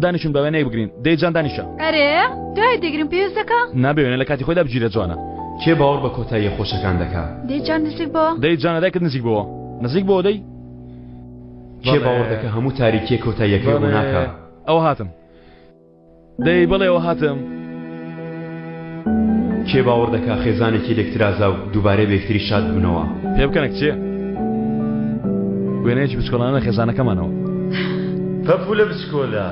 دانیشن بە وێنەیەک بگرین. دەی جان دانیشە. ئەرێ دوای دەگرم پێویست دەکا؟ نابێ وێنە لە کاتی خۆیدا بگیرێ جوانە. کێ باوەڕ بە کۆتاییە خۆشەکان دەکا؟ دەی جان نزیک بۆ. دەی جانە دایکت نزیک بۆوە. نزیک بۆوە دەی. کێ باوەڕ دەکا هەموو تاریکییەک کۆتاییەکەی ڕووناکە؟ ئەوە هاتم. دەی بەڵێ ئەوە هاتم. کێ باوەڕ دەکا خێزانێکی لێکترازاو دووبارە بە یەکتری شاد ببنەوە؟ پێ بکەنە کچێ. وێنەیەکی بچکۆلانە لە خێزانەکەمانەوە. پەپوولە بچکۆلە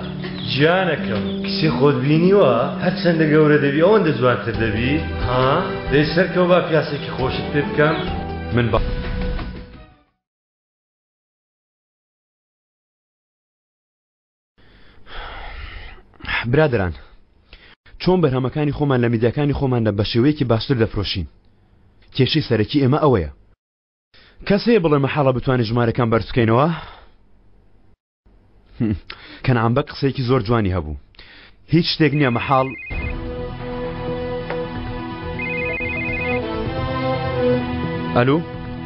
گیانەکەم کچێ خۆت بینیوە هەرچەندە گەورە دەبی ئەوەندە جوانتر دەبی ها دەی سەرکەوە با پیاسێکی خۆشت پێ بکەم. من بە. برادەران چۆن بەرهەمەکانی خۆمان لە میدیاکانی خۆماندا بە شێوەیەکی باشتر دەفرۆشین؟ کێشەی سەرەکی ئێمە ئەوەیە. کەس هەیە بڵێ مەحاڵە بتوانین ژمارەکان بەرز بکەینەوە؟ کەنعان بەگ قسەیەکی زۆر جوانی هەبوو. هیچ شتێک نییە مەحاڵ. ئەلو؟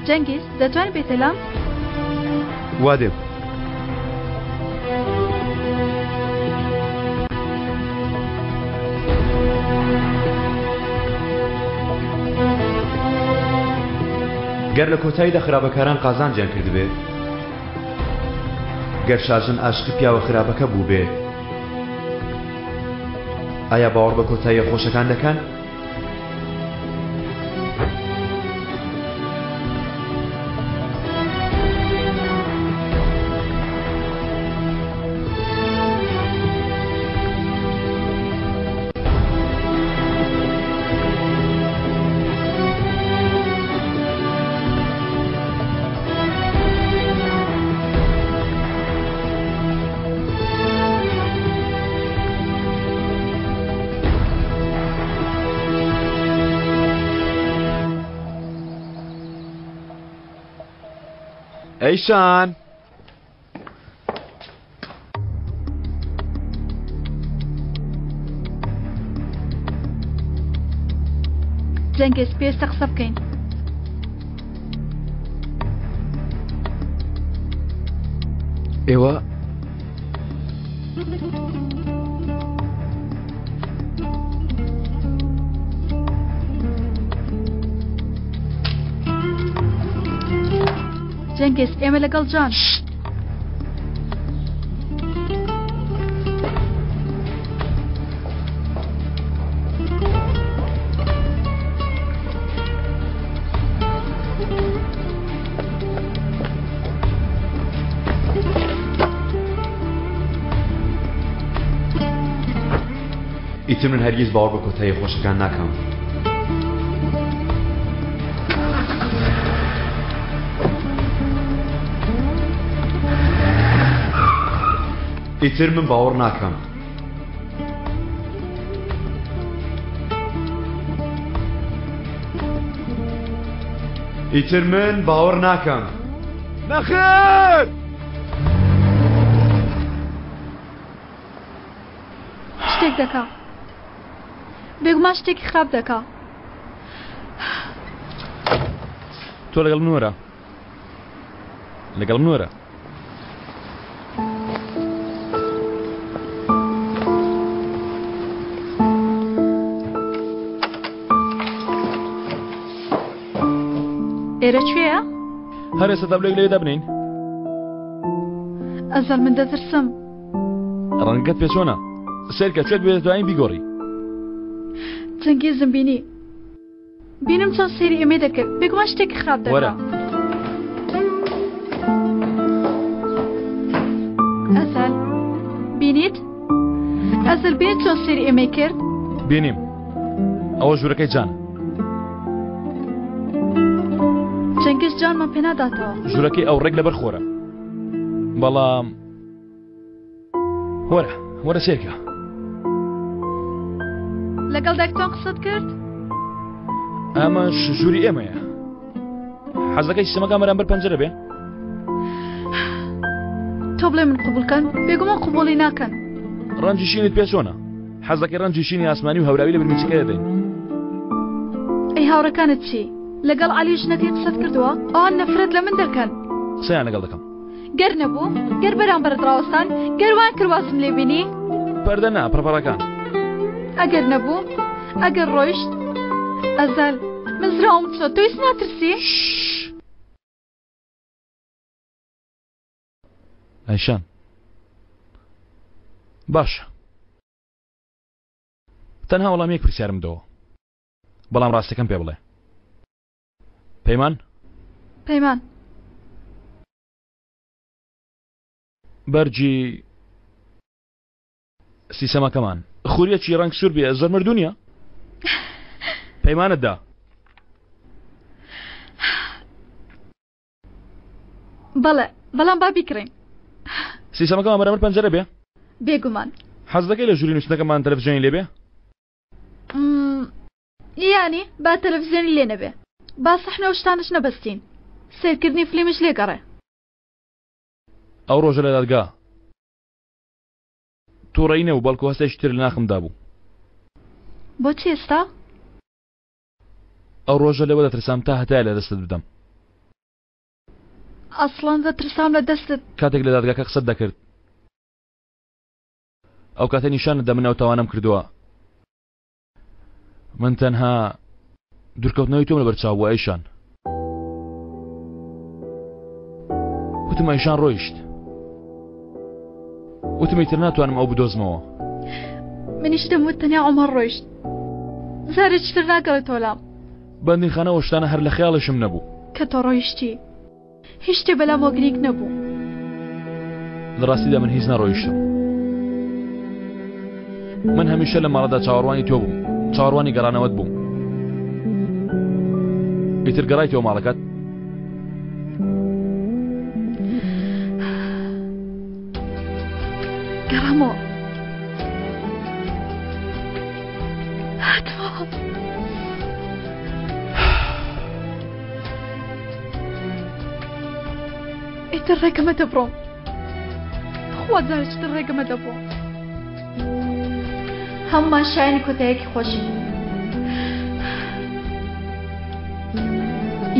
جەنگیز، دەتوانی بێیتە لام؟ وا دێم. گەر لە کۆتاییدا خراپەکاران قازانجیان کردبێ، گەر شاژن ئاشقی پیاوە خراپەکە بووبێ، ئایا باوەڕ بە کۆتاییە خۆشەکان دەکەن؟ ئەیشان جەنگیز پێویستە قسە بکەین. ئێوە جەنگیز ئێمە لەگەڵ جان. ئیتر من هەرگیز باوەڕ بە کۆتاییە خۆشەکان ناکەم. ئیتر من باوەڕ ناکەم. ئیتر من باوەڕ ناکەم. نەخێر! شتێک دەکا. بێگومان شتێکی خراپ دەکا. تۆ لەگەڵ من وەرە. لەگەڵ من وەرە. ئێرە کوێیە؟ هەر ئێستا تابلۆیەک لەوێ دابنێین. ئەزەل من دەترسم. ڕەنگەکەت پێ چۆنە؟ سەیرکە کوێت بوێ دەتوانین بیگۆڕی. چەنگیزم بینی. بینم چۆن سەیری ئێمەی دەکرد بێگومان شتێکی خراپ دەکا. وەرە. ئەزەل بینیت؟ ئەزەل بینیت چۆن سەیری ئێمەی کرد؟ بینیم. ئەوە ژوورەکەی جانە. چەنگیز جانمان پێناداتەوە. ژوورەکەی ئەو ڕێک لەبەر خۆرە. بەڵام وەرە وەرە سێرکە. لەگەڵ دایکتان قسەت کرد؟ ئەمەش ژووری ئێمەیە. حەزەکەی سیستەمەکان بەرامبەر پەنجەرە بێ؟ تۆ بڵێ من قبوڵکەن؟ بێگومان قبوڵی ناکەن. ڕەنجی شینت پێ چۆنە؟ حەزەکەی ڕەنجی شینی ئاسمانی و هەوراوی لە برمیچەکە دەدەین. ئەی هاوڕێکانت چی؟ لەگەڵ عەلی ژنەکەی قسەت کردووە؟ ئەوان نەفرەت لە من دەکەن. قسەیان لەگەڵ دەکەم. گەر نەبوو، گەر بەرامبەرت ڕاوەستان، گەر وان کرد وازم لێ بینی. پەردە نا، پەڕپەڕەکان. ئەگەر نەبوو، ئەگەر ڕۆیشت، ئەزەل، من زراوم چۆ، تۆ هیچ ناترسی؟ ئایشان باشە تەنها وەڵام یەک پرسیارم دەوە بەڵام ڕاستەکەم پێ بڵێ پەیمان پەیمان بەرگی سیسەمەکەمان خوریەکی ڕەنگ سوور بێ زۆر مردوو نییە پەیمانت دا بەڵێ بەڵام با بیکڕین. سیستەمەکەمان بەرامبەر پەنجەرە بێ؟ بێگومان. حەز دەکەی لە ژووری نووستنەکەمان تەلەفزیۆنی لێ بێ؟ یانی با تەلەفزیۆنی لێ نەبێ. با سەحنە و شتانش نەبەستین. سەیرکردنی فلیمیش لێ گەڕێ. ئەو ڕۆژە لە دادگا تووڕەیی نەبوو بەڵکو هەستێکی تر لە ناخمدا بوو. بۆچی ئێستا؟ ئەو ڕۆژە لەوە دەترسام تا هەتایە لە دەستت بدەم. ئەسڵەن دەترسام لە دەستت. کاتێک لە دادگاکە قسەت دەکرد ئەو کاتە نیشانت دا من ئەو تاوانەم کردووە. من تەنها دوورکەوتنەوەی تۆم لەبەر چاو بوو ئەیشان. وتم ئەیشان ڕۆیشت. وتم ئیتر ناتوانم ئەو بدۆزمەوە. منیش دەموت تەنیا عومەر ڕۆیشت. جارێکی تر ناگەڕێتەوە لام. بەندینخانە ئەو شتانە هەر لە خەیاڵیشم نەبوو. کە تۆ ڕۆیشتی هیچ شتێ بەلامەوە گرینگ نەبوو. لە ڕاستیدا من هیچ نەڕۆیشتم. من هەمیشە لە ماڵەدا چاوەڕوانی تۆ بووم، چاوەڕوانی گەڕانەوەت بووم. ئیتر گەڕایتەوە ماڵەکەت؟ گەڕامەوە. هاتمەوە. ئیتر ڕێگەمە دەبڕۆم. خوا جارێکی تر ڕێگەمە دەبڕۆم. هەموومان شایەنی کۆتاییەکی خۆشین.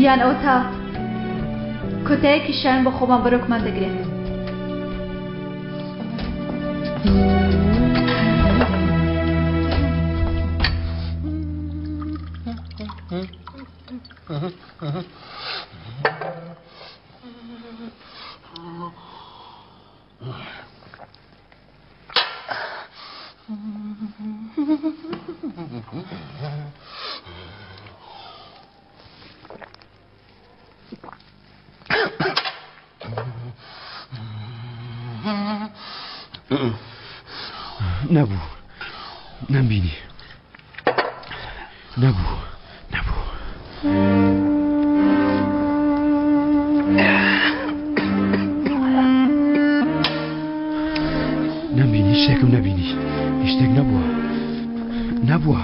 یان ئەوەتا کۆتایەکی شایەن بۆ خۆمان بەرۆکمان دەگرێت. نەبوو نەمبینی نەبوو نەبوو. نەمبینی هیچ شتێکم نەبینی هیچ شتێک نەبووە نەبووە.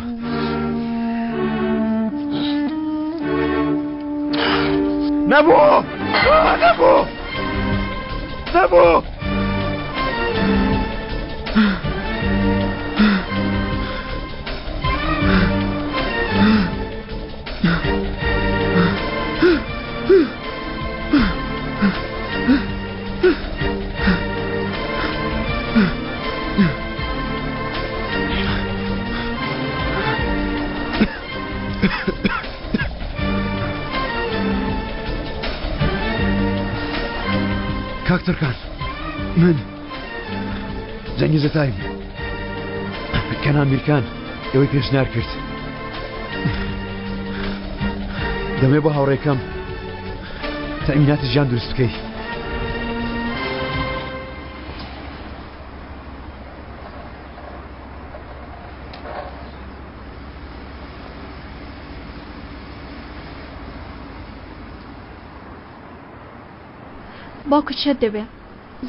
نەبوو نەبوو نەبوو. کاک تورکان من جەنگیز تایم کەنان میرکان ئەوەی پێشنیار کرد دەمێ بۆ هاوڕێکەم تەمیناتی ژیان دروست بکەی باوکت شێت دەبێ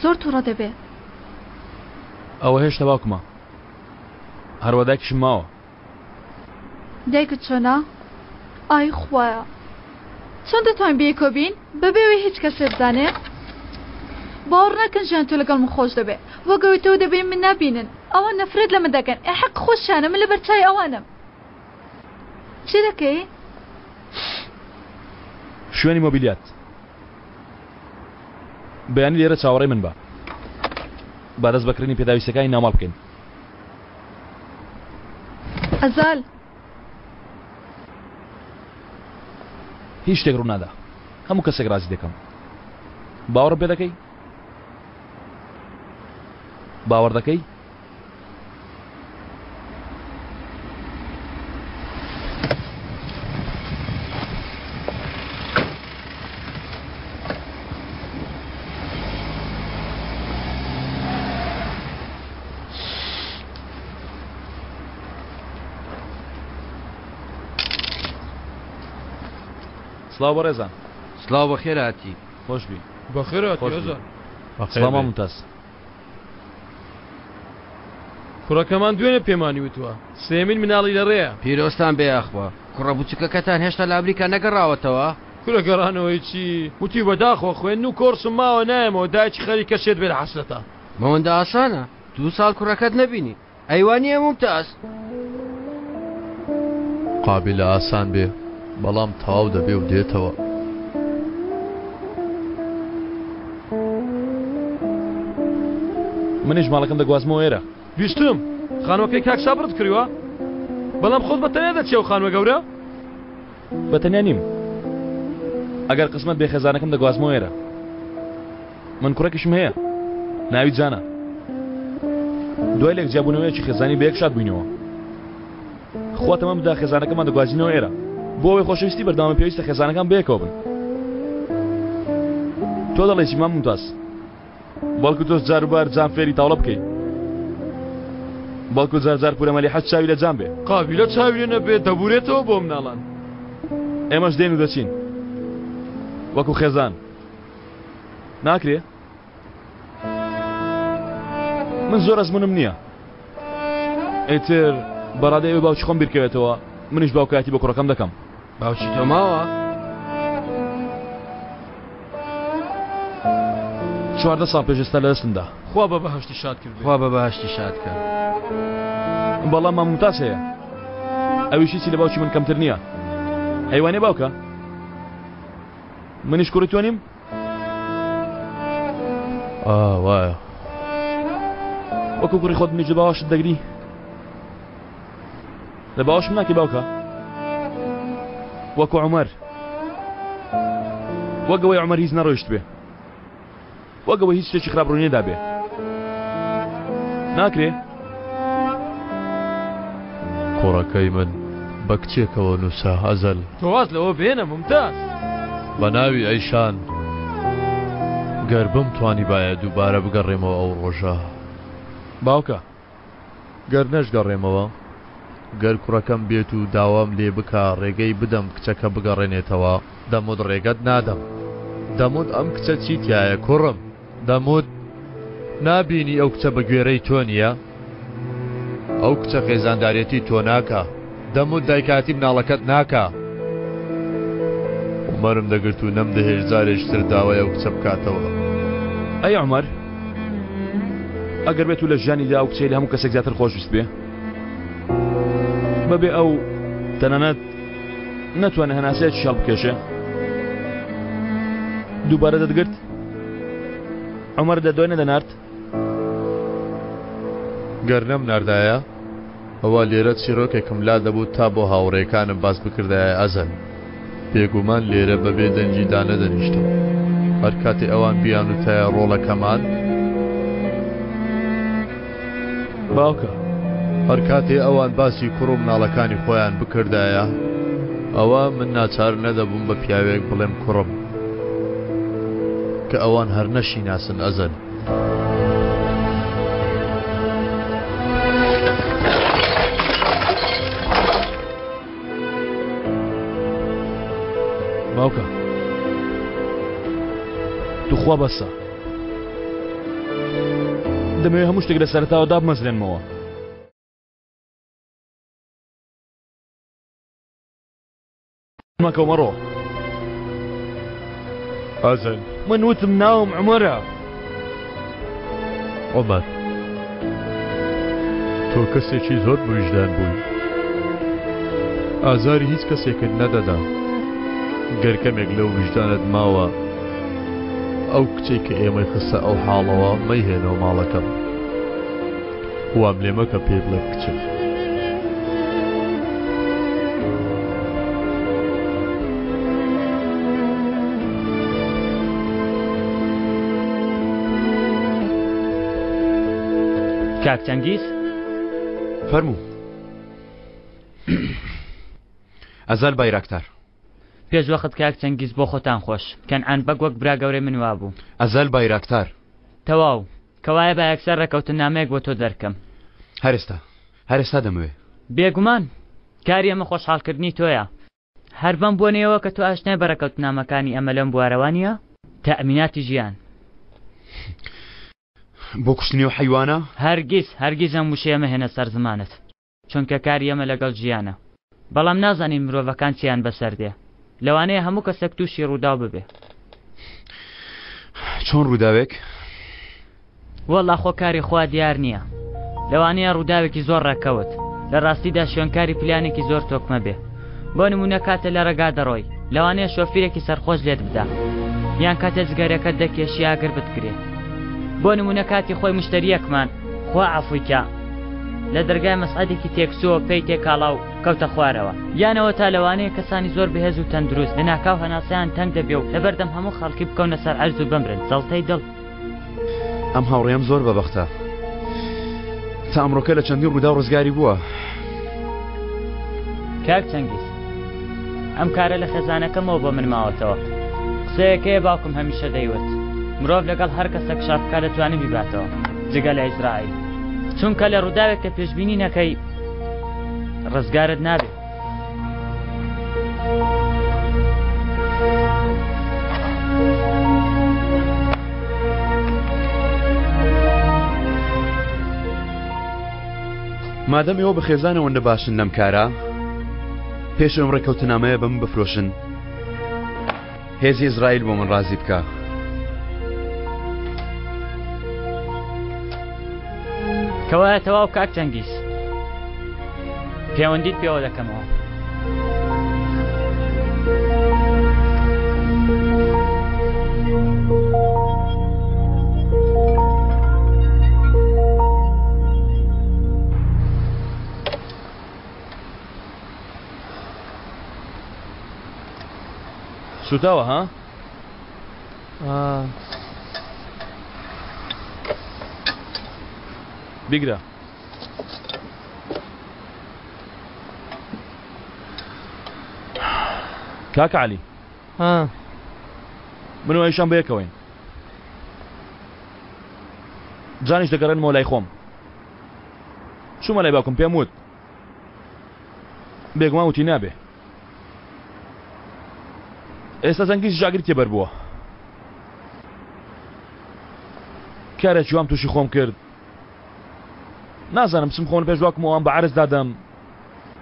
زۆر توڕە دەبێ. ئەوە هێشتا باوکمە هەروا دایکیشم ماوە. دایکت چۆنە؟ ئای خوایە چۆن دەتوانین بەیەکەوە بین بەبێ ئەوەی هیچ کەسێ بزانێ؟ باوەڕ ناکەن ژیان تۆ لەگەڵ من خۆش دەبێ وەک ئەوەی تۆ دەبێ من نابینن ئەوان نەفرەت لە من دەکەن ئێ حەق خۆشیانە من لەبەر چاوی ئەوانم چی دەکەی؟ شوێنی مۆبیلیات بەیانی لێرە چاوەڕێی من بە با دەست بە کڕینی پێداویستیەکانی ناوماڵ بکەین. ئەزال. هیچ شتێک ڕوونادا هەموو کەسێک ڕازی دەکەم باوەڕم پێ دەکەی؟ باوەڕ دەکەی؟ سڵاو بەڕێزان. سڵاو بەخێر هاتی. خۆش بی. بەخێر هاتی ئەزان. سڵاو مام ممتاز. کوڕەکەمان دوێنێ پێمانی وتووە سێیەمین مناڵی لە ڕێیە. پیرۆزتان بێ یاخوا. کوڕە بوچکەکەتان هێشتا لە ئەمریکا نەگەڕاوەتەوە؟ کورە گەڕانەوەی چی؟ وتی بەداخەوە خوێندن و کۆرسم ماوە نایەمەوە دایکی خەریکە شێت بێ لە حەسرەتا. بەوەندە ئاسانە دوو ساڵ کوڕەکەت نەبینی ئەی وانیە مومتاز؟ قابیلە ئاسان بێ بەڵام تەواو دەبێ و دێتەوە. منیش ماڵەکەم دەگوازمەوە ئێرە. بیستم خانوەکەی کاک سابرت کڕیوە بەڵام خۆت بە تەنیا دەچیە ئەو خانوە گەورە؟ بە تەنیا نیم ئەگەر قسمەت بێ خێزانەکەم دەگوازمەوە ئێرە. من کوڕێکیشم هەیە ناوی جانە دوای لێک جیابوونەوەیەکی خێزانی بەیەک شاد بووینەوە خوا تەمەن بدا خێزانەکەمان دەگوازینەوە ئێرە بۆ ئەوەی خۆشەویستی بەردەوام پێویستە خێزانەکان بەیەکەوە بن تۆ دەڵێی چی مام ممتاز بەڵکو تۆش جاروبار جان فێری تاوڵە بکەی بەڵکو جار جار پورە مەلیحە چاوی لە جان بێ قابیلە چاوی لێ نەبێ دەبورێتەوە بۆ مناڵان ئێمەش دێن و دەچین وەکو خێزان ناکرێ؟ من زۆر ئەزمونم نییە ئیتر بەڕادەی ئەوەی باوکی خۆم بیرکەوێتەوە منیش باوکایەتی بە کوڕەکەم دەکەم باوکی تۆ ماوە؟ 14 ساڵ پێش ئێستا لە دەستمدا خوا بە بەهەشتی شاد کردبێ خوا بە بەهەشتی شاد کە بەڵام مام ممتاز هەیە ئەویش هیچی لە باوکی من کەمتر نییە ئەیوانێ باوکە منیش کوڕی تۆ نیم؟ ئا وایە. وەکو کوڕی خۆت منیش لە باوەشت دەگری؟ لە باوەشم ناکەی باوکە؟ وەکو عومەر وەک ئەوەی عومەر هیچ نەڕۆیشت بێ وەک ئەوەی هیچ شتێکی خراپ ڕووی نەدابێ ناکرێ؟ کوڕەکەی من بە کچێکەوە نووسا ئەزەل. تۆ واز لەوە بێنە مومتاز. بە ناوی ئەیشان گەر بمتوانیبایە دووبارە بگەڕێمەوە ئەو ڕۆژە. باوکە. گەر نەشگەڕێمەوە، گەر کوڕەکەم بێت و داوام لێ بکا ڕێگەی بدەم کچەکە بگەڕێنێتەوە، دەموت ڕێگەت نادەم. دەموت ئەم کچە چی تیایە کوڕم؟ دەموت نابینی ئەو کچە بە گوێرەی تۆ نییە؟ ئەو کچە خێزاندارێتی تۆ ناکا. دەموت دایکایەتی مناڵەکەت ناکا. عومەرم دەگرت و نەمدەهێشت جارێکی تر داوای ئەو کچە بکاتەوە. ئەی عومەر ئەگەر بێت و لە ژیانیدا ئەو کچەی لە هەموو کەسێک زیاتر خۆشویست بێ بەبێ ئەو تەنانەت نەتوانێ هەناسەیەکیش هەڵبکێشێ دووبارە دەتگرت عومەر لە دوای نەدەنارد؟ گەر نەمناردایە ئەوا لێرە چیڕۆکێکم لا دەبوو تا بۆ هاوڕێکانم باس بکردایە ئەزەل بێگومان لێرە بە بێ دەنگی دانەدەنیشتم هەر کاتێ ئەوان بیانوتایە ڕۆڵەکەمان باوکە هەر کاتێ ئەوان باسی کوڕ و مناڵەکانی خۆیان بکردایە ئەوا من ناچار نەدەبووم بە پیاوێک بڵێم کوڕم کە ئەوان هەر نەشیناسن ئەزەل. باوکە توخوا بەسە دەمەوێت هەموو شتێک لە سەرەتاوە دابمەزرێنمەوە. مەکە و مەڕۆ. ئازەل. من وتم ناوم عومەرە. عومەر. تۆ کەسێکی زۆر بویژدان بووی. ئازاری هیچ کەسێکت نەدەدا. گەر کەمێک لەو ویژدانەت ماوە، ئەو کچەی کە ئێمەی خستە ئەو حاڵەوە مەیهێنەوە ماڵەکەم. وام لێ مەکە پێی بڵێم کچم. کاک چەنگیز؟ فەرموو. ئەزال بایراکتار. پێش وەخت کاک چەنگیز بۆ خۆتان خۆش. کەنعان بەگ وەک برا گەورەی من وابوو. ئەزال بایراکتار. تەواو. کەوایە با یەکسەر ڕێکەوتننامەیەک بۆ تۆ دەرکەم. هەر ئێستا. هەر ئێستا دەمەوێ. بێگومان. کاری ئەمە خۆشحاڵکردنی تۆیە. هەر بەم بۆنەیەوە کە تۆ ئاشنای بە ڕێکەوتنامەکانی ئەمە لەم بوارەوە نییە؟ تەئمیناتی ژیان. بۆ کوشتنی ئەو حەیوانە؟ هەرگیز، هەرگیز ئەم وشەیە مەهێنە سەر زمانت. چونکە کاری ئێمە لەگەڵ ژیانە. بەڵام نازانین مرۆڤەکان چیان بەسەر دێ. لەوانەیە هەموو کەسێک تووشی ڕووداو ببێ. چۆن ڕووداوێک؟ وەڵا خۆ کاری خوا دیار نییە. لەوانەیە ڕووداوێکی زۆر ڕێکەوت. لە ڕاستیدا شوێنکاری پلانێکی زۆر تۆکمە بێ. بۆ نموونە کاتێ لە ڕێگا دەڕۆی، لەوانەیە شۆفیرێکی سەرخۆش لێت بدا. یان کاتێ جگەرەکەت دەکێشی ئاگر بتگرێ. بۆ نموونە کاتی خۆی مشتەرییەکمان، خوا عەفوی کا، لە دەرگای مەسعەدێکی تێکچووەوە پێی تێکاڵا و کەوتە خوارەوە. یان ئەوەتا لەوانەیە کەسانی زۆر بەهێز و تەندروست لەناکاو هەناسەیان تەنگ دەبێ و لەبەردەم هەموو خەڵکی بکەونە سەر عەرز و بمرن، جەڵتەی دڵ. ئەم هاوڕێیەم زۆر بەبەختە. تا ئەمڕۆکە لە چەندین ڕووداو ڕزگاری بووە. کاک چەنگیز، ئەم کارە لە خێزانەکەمەوە بۆ من ماوەتەوە. قسەیەک هەیە باوکم هەمیشە دەیوت، مرۆڤ لەگەڵ هەر کەسێک شەڕ بکات دەتوانێت بیباتەوە، جگە لە ئیسرائیل. چونکە لە ڕووداوێک کە پێشبینی نەکەی ڕزگارت نابێت. مادەم ئێوە بە خێزان ئەوەندە باشن لەم کارە پێش ئەم ڕێککەوتنامەیە بە من بفرۆشن هێزی ئیسرائیل بۆ من ڕازی بکە. کەوایە تەواو کاک چەنگیز پەیوەندیت پێوە دەکەمەوە. سوتاوە ها؟ بیگرە. کاکە عەلی. ها. من و ئەیشان بەیەکەوەین. جانیش دەگەڕێنمەوە لای خۆم. چوومە لای باوکم پێم وت. بێگومان وتی نابێ. ئێستا زەنگیش ژاگری تێبەر بووە. کارێکی وام تووشی خۆم کرد. نازانم بچم خۆم پێش باوکم ئەوان بە عەرز دادەم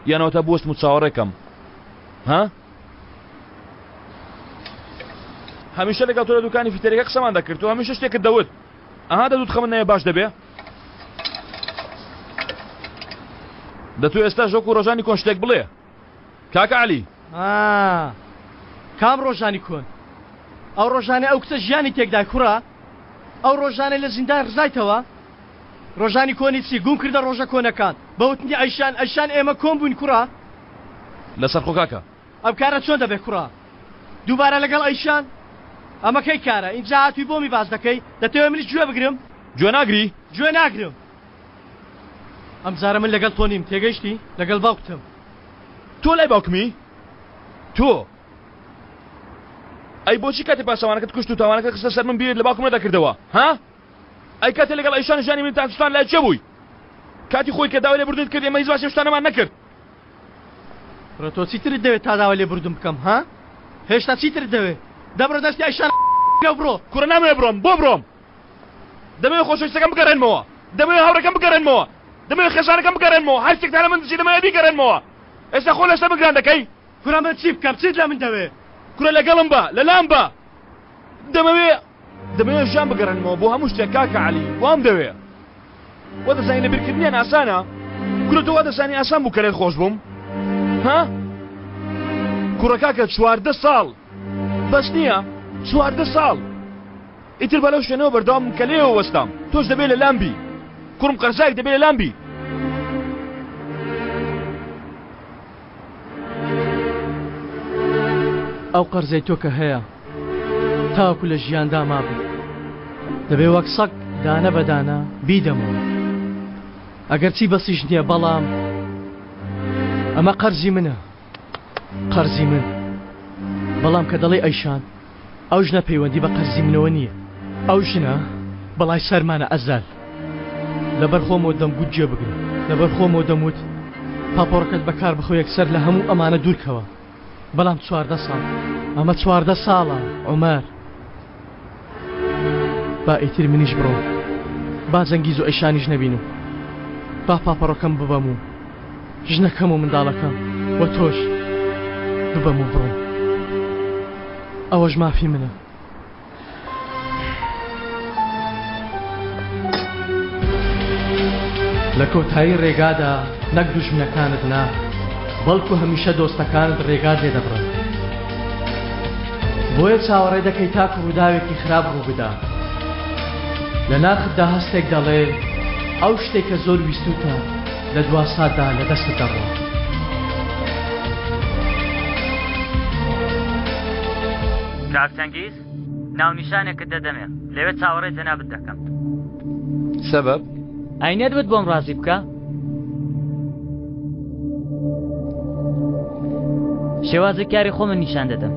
یان ئەوەتا بوەستم و چاوەڕێکەم ها هەمیشە لەگەڵ تۆ لە دوکانی فیتەرەکە قسەمان دەکرد و هەمیشە شتێکت دەوت ئەها دەدوت خەمت نەیە باش دەبێ دە تۆ ئێستا ژۆک و ڕۆژانی کۆن شتێک بڵێ کاکە عەلی کام ڕۆژانی کۆن ئەو ڕۆژانە ئەو کچە ژیانی تێکدای کوڕە ئەو ڕۆژانەی لە زیندان ڕزایتەوە ڕۆژانی کۆنی چی گوم کردە ڕۆژە کۆنەکان بە وتنی ئەیشان ئەیشان ئێمە کۆن بووین کوڕە. لەسەر خۆ کاکە. ئەم کارە چۆن دەبێ کوڕە دووبارە لەگەڵ ئەیشان ئەمە کەی کارە ئینجا هاتووی بۆمی باس دەکەی دەتەوێ منیش گوێ بگرم؟ گوێ ناگری؟ گوێ ناگرم ئەمجارە من لەگەڵ تۆ نیم تێگەیشتی لەگەڵ باوکتم. تۆ لای باوکمی؟ تۆ ئەی بۆچی کاتێ پاسەوانەکەت کوشت و تاوانەکەت خستە سەر من بیرت لە باوکم نەدەکردەوە ها؟ ئەی کاتێ لەگەڵ ئەیشان ژیانی منتان سوتان لای کێ بووی؟ کاتی خۆی کە داوای لێبوردنت کرد ئێمە هیچ باسی ئەو شتانەمان نەکرد. کوڕە تۆ چیترت دەوێت تا داوای لێبوردن بکەم ها؟ هێشتا چیترت دەوێت؟ دەبڕۆ دەستی ئەیشان بگرە و بڕۆ. کوڕە نامەوێ بڕۆم بۆ بڕۆم؟ دەمەوێ خۆشەویستەکەم بگەڕێنمەوە دەمەوێ هاوڕێکەم بگەڕێنمەوە دەمەوێ خێزانەکەم بگەڕێنمەوە هەرچێکتان لە من دزی دەمەوێ بیگەڕێنمەوە ئێستا خۆ لەسەر من گران دەکەی؟ کورە من چی بکەم چیت لە من دەوێ؟ کورە لەگەڵم بە لەلام بە دەمەوێ دەمەوێ ژیان بگەڕێنمەوە بۆ هەموو شتێک کاکە عەلی وام دەوێ وا دەزانی لە بیرکردنیان ئاسانە کورە تۆ وا دەزانی ئاسان بوو کە لێت خۆش بووم ها کوڕە کاکە 14 ساڵ بەس نییە 14 ساڵ ئیتر بە لەو شوێنەوە بەردەوام کە لێەوە وەستام تۆش دەبێ لە لام بی کوڕم قەرزایەک دەبێ لە لام بی ئەو قەرزەی تۆ کە هەیە تاوەکو لە ژیاندا مابوو دەبێ وەک سەگ دانە بە دانە بیدەمەوە. ئەگەرچی بەسیش نییە بەڵام ئەمە قەرزی منە قەرزی من بەڵام کە دەڵێ ئەیشان ئەو ژنە پەیوەندی بە قەرزی منەوە نییە ئەو ژنە بەڵای سەرمانە ئەزال لەبەر خۆمەوە دەمگوت گوێ بگرە لەبەر خۆمەوە دەموت پاپۆڕەکەت بەکار بخۆ یەکسەر لە هەموو ئەمانە دوورکەوە بەڵام 14 ساڵ ئەمە 14 ساڵە عومەر با ئیتر منیش بڕۆم با جەنگیز و ئەیشانیش نەبینم با پاپەڕۆکەم ببەم و ژنەکەم و منداڵەکەم و تۆش ببەم و بڕۆم ئەوەش مافی منە. لە کۆتایی ڕێگادا نەک دوژمنەکانت نا بەڵکو هەمیشە دۆستەکانت ڕێگات لێ دەبڕن بۆیە چاوەڕێ دەکەی تاکو ڕووداوێکی خراپ ڕووبدا لە ناختدا هەستێک دەڵێ ئەو شتێک کە زۆر ویستوتە لە دوا ساتدا لە دەستت دەڕوا. کاک چەنگیز ناونیشانێکت دەدەمێ لەوێ چاوەڕێ جەنابت دەکەم. سەبەب؟ ئەی نەت بۆم ڕازی بکە؟ شێوازی کاری خۆمن نیشان دەدەم.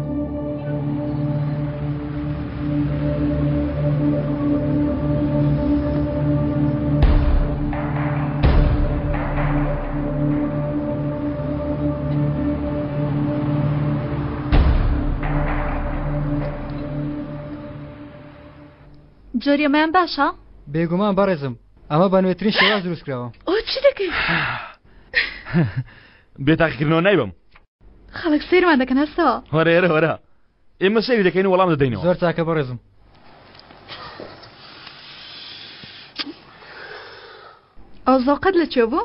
جۆری ئەمەیان باشە؟ بێگومان بەڕێزم ئەمە بە نوێترین شێواز دروست کراوە. ئۆ چی دەکەی؟ بێ تاقیکردنەوە نایبەم. خەڵک سەیرمان دەکەن هەستەوە. وەرە ئێرە وەرە ئێمە سەیری دەکەین و وەڵام دەدەینەوە. زۆر چاکە بەڕێزم. ئەو زەوقەت لە کوێ بوو؟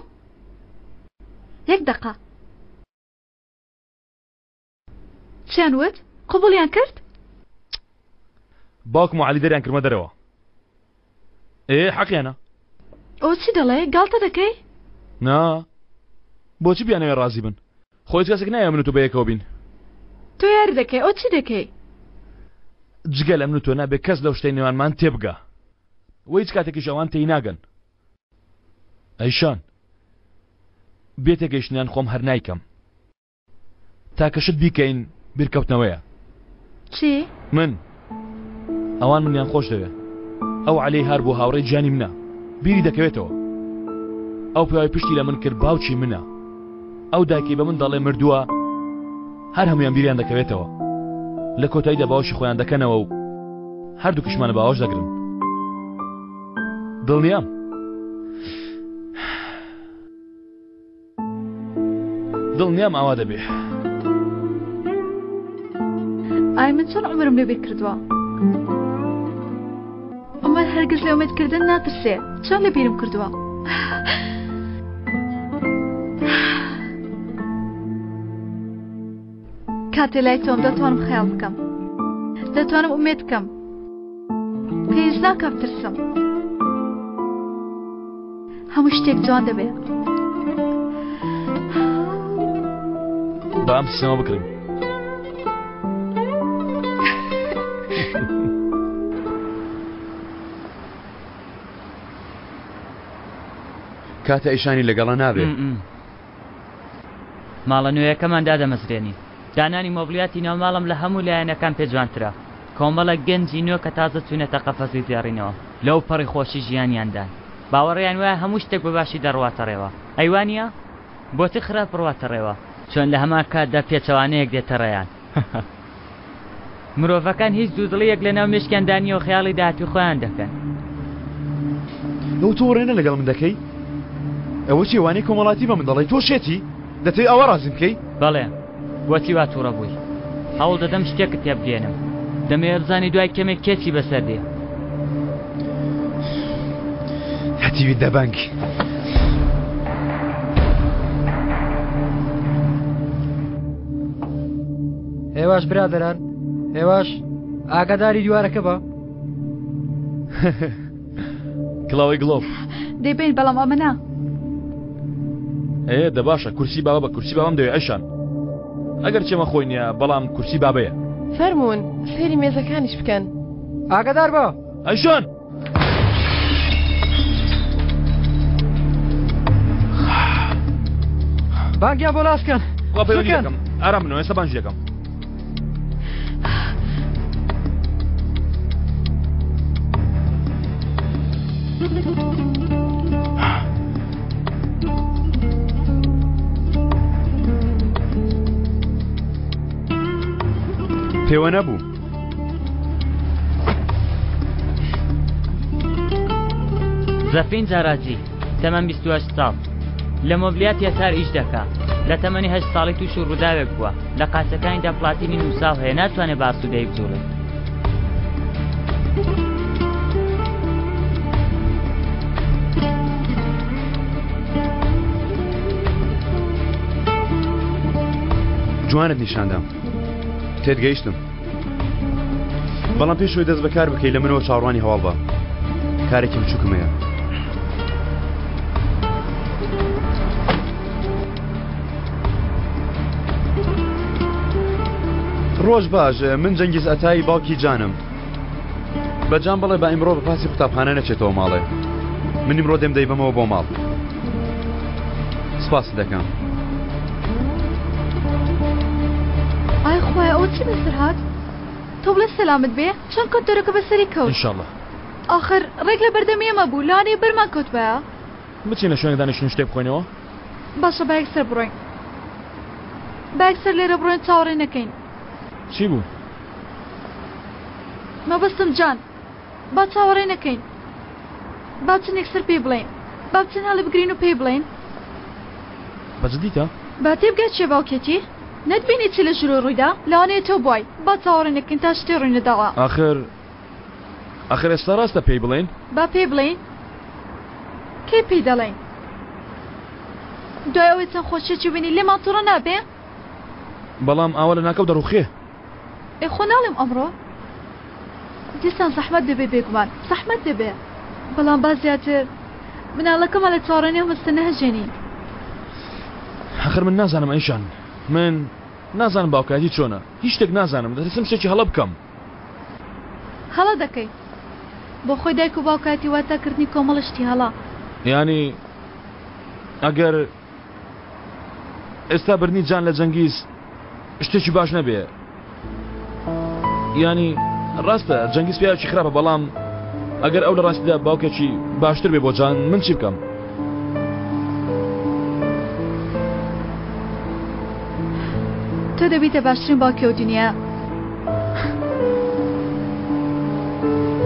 یەک دەقە. چیان وت؟ قبوڵیان کرد؟ باوکم و عەلی دەریان کردمە دەرەوە. ئێ حەقیانە. ئەو چی دەڵێ؟ گاڵتە دەکەی؟ نا بۆچی بیانەوێ ڕازی بن؟ خۆ هیچ کەسێک نایەوێ من و تۆ بەیەکەوە بین. تۆ یاری دەکەی ئەو چی دەکەی؟ جگە لە من و تۆ نابێ کەس لەو شتەی نێوانمان تێبگا و هیچ کاتێکیش ئەوان تێی ناگەن. ئەیشان بێ تێگەیشتنیان خۆم هەر نایکەم. تاکە شت بیکەین بیرکەوتنەوەیە. چی؟ من ئەوان منیان خۆش دەوێ. ئەو عەلی هار بوو هاوڕێی گیانی منە. بیری دەکەوێتەوە. ئەو پیاوەی پشتی لە من کرد باوکی منە. ئەو دایکەی بە من دەڵێ مردووە هەر هەموویان بیریان دەکەوێتەوە. لە کۆتاییدا باوەشی خۆیان دەکەنەوە و هەردووکیشمان لە باوەش دەگرن. دڵنیام. دڵنیام ئاوا دەبێ. ئای من چۆن عومەرم لەبیر کردووە. عومەر هەرگیز لە ئومێدکردن ناترسێ چۆن لەبیرم کردووە. کاتێ لای تۆم دەتوانم خەیاڵ بکەم دەتوانم ئومێد بکەم پێویست ناکا بترسم هەموو شتێک جوان دەبێ. با ئەم سیستەمە بکڕین. کاتە ئیشانی لەگەڵە نابێ. ماڵە نوێیەکەمان دادەمەزرێنین. دانانی مۆبلیاتی ناوماڵم لە هەموو لایەنەکان پێ جوانترە. کۆمەڵێک گەنجی نوێ کە تازە چوونەتە قەفەزی زێڕینەوە، لەو پەڕی خۆشی ژیانیاندان. باوەڕیان وایە هەموو شتێک بە باشی دەڕواتە ڕێوە. ئەی وا نییە؟ بۆچی خراپ بڕواتە ڕێوە؟ چۆن لە هەمان کاتدا پێچەوانەیەک دێتە ڕێیان. مرۆڤەکان هیچ دوودڵییەک لەناو مێشکیاندا نییە و خەیاڵی داهاتووی خۆیان دەکەن. ئەوە تۆ وڕێنە لەگەڵ من دەکەی؟ ئەوە چییە وانەی کۆمەڵاتی بە من دەڵێی؟ تۆ شێتی؟ دەتەوێ ئاوا ڕازیم بکەی؟ بەڵێ. بۆچی وا تووڕە بووی؟ هەوڵ دەدەم شتێکت پێ بگەیەنم. دەمەوێ بزانی دوای کەمێک کێ چی بەسەر دێ. هەتیوی دەبەنگ. هێواش برادەران هێواش ئاگاداری دیوارەکە بە. کڵاوەی گڵۆپ. دەیبەین بەڵام ئەمە نا. ئێ دە باشە کورسی بابە بە کورسی بابم دەوێ ئەیشان ئەگەر چێمە خۆی نییە بەڵام کورسی بابەیە. فەرموون سەیری مێزەکانیش بکەن. ئاگادار بە. ئەیشان. بانگیان بۆ ناس کەن. وا پەیوەندی دەکەم. ئارام بنەوە ئێستا بانگی دەکەم. پێوە نەبوو. زەفین جاراجی تەمەن 28 ساڵ لە مۆبلیات یەتار ئیش دەکا لە تەمەنی هەشت ساڵی تووشی ڕووداوێک بووە لە قاچەکانیدا پلاتینی نووساو هەیە ناتوانێت بە ئاسوودەیی بجوڵێت. جوانت نیشاندام تێت گەیشتم بەڵام پێش ئەوەی دەست بەکار بکەی لە منەوە چاوەڕوانی هەواڵ بە کارێکی بچووکم هەیە ڕۆژ باش من جەنگیز ئەتایی باوکی جانم بە جان بڵێ با ئیمڕۆ بە پاسی قوتابخانە نەچێتەوە ماڵێ من ئیمڕۆ دێم دەیبەمەوە بۆ ماڵ سپاست دەکەم. ئای خوایە ئەوە چی بەسەر هات؟ تۆ بڵێ سەلامت بێ چۆن کۆنتۆرەکە بەسەری کەوت؟ ئینشاڵڵا. ئاخر ڕێک لە بەردەم ئێمە بوو لەوانەیە بەرمان کەوتبایە. بچینە شوێنێک دانیشین شتێک بخۆینەوە؟ باشە با یەکسەر بڕۆین. با یەکسەر لێرە بڕۆین چاوەڕێ نەکەین. چی بوو؟ مەبەستم جان با چاوەڕێ نەکەین با بچین یەکسەر پێی بڵێین با بچین هەڵی بگرین و پێی بڵێین. بە جدیتە؟ با تێبگات چیە باوکێتی؟ نەتبینی چی لە ژوورۆ ڕوویدا؟ لەوانەیە تۆ بوای. با چاوەڕێ نەکەین تا شتێ ڕووی نەداوە. ئاخر ئاخر ئێستا ڕاستە پێی بڵێین؟ با پێی بڵێین؟ کەی پێی دەڵێین؟ دوای ئەوەی چەند خۆشیەکی بینی لێمان توڕە نابێ؟ بەڵام ئاوا لەناکاو دەڕوخێ. ئێ خۆ ناڵێم ئەمڕۆ دیسان زەحمەت دەبێ بێگومان زەحمەت دەبێ بەڵام با زیاتر مناڵەکەمان لە چاوەڕێنی ئەم هەستە نەهەژێنین. ئاخر من نازانم ئەیشان من نازانم باوکایەتی چۆنە هیچ شتێک نازانم دەترسم شتێکی هەڵە بکەم. هەڵە دەکەی بۆ خۆی دایک و باوکایەتی واتا کردنی کۆمەڵە شتی هەڵە. یانی ئەگەر ئێستا بردنی جان لە جەنگیز شتێکی باش نەبێ ینی ڕاستە جەنگیز پیاوێکی خراپە بەڵام ئەگەر ئەو لە ڕاستیدا باوکێکی باشتر بێ بۆ جان من چی بکەم تۆ دەبیتە باشترین باوکی ئەو دنیا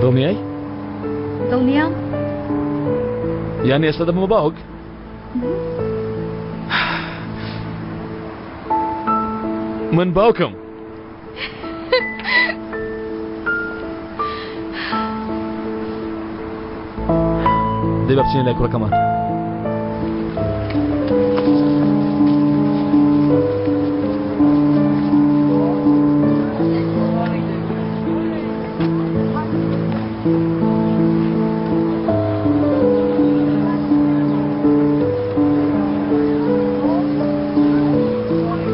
دڵنیای؟ دڵنیام یعنی ئێستا دەبمە باوک؟ من باوکم. دەی با بچینە لای کوڕەکەمان.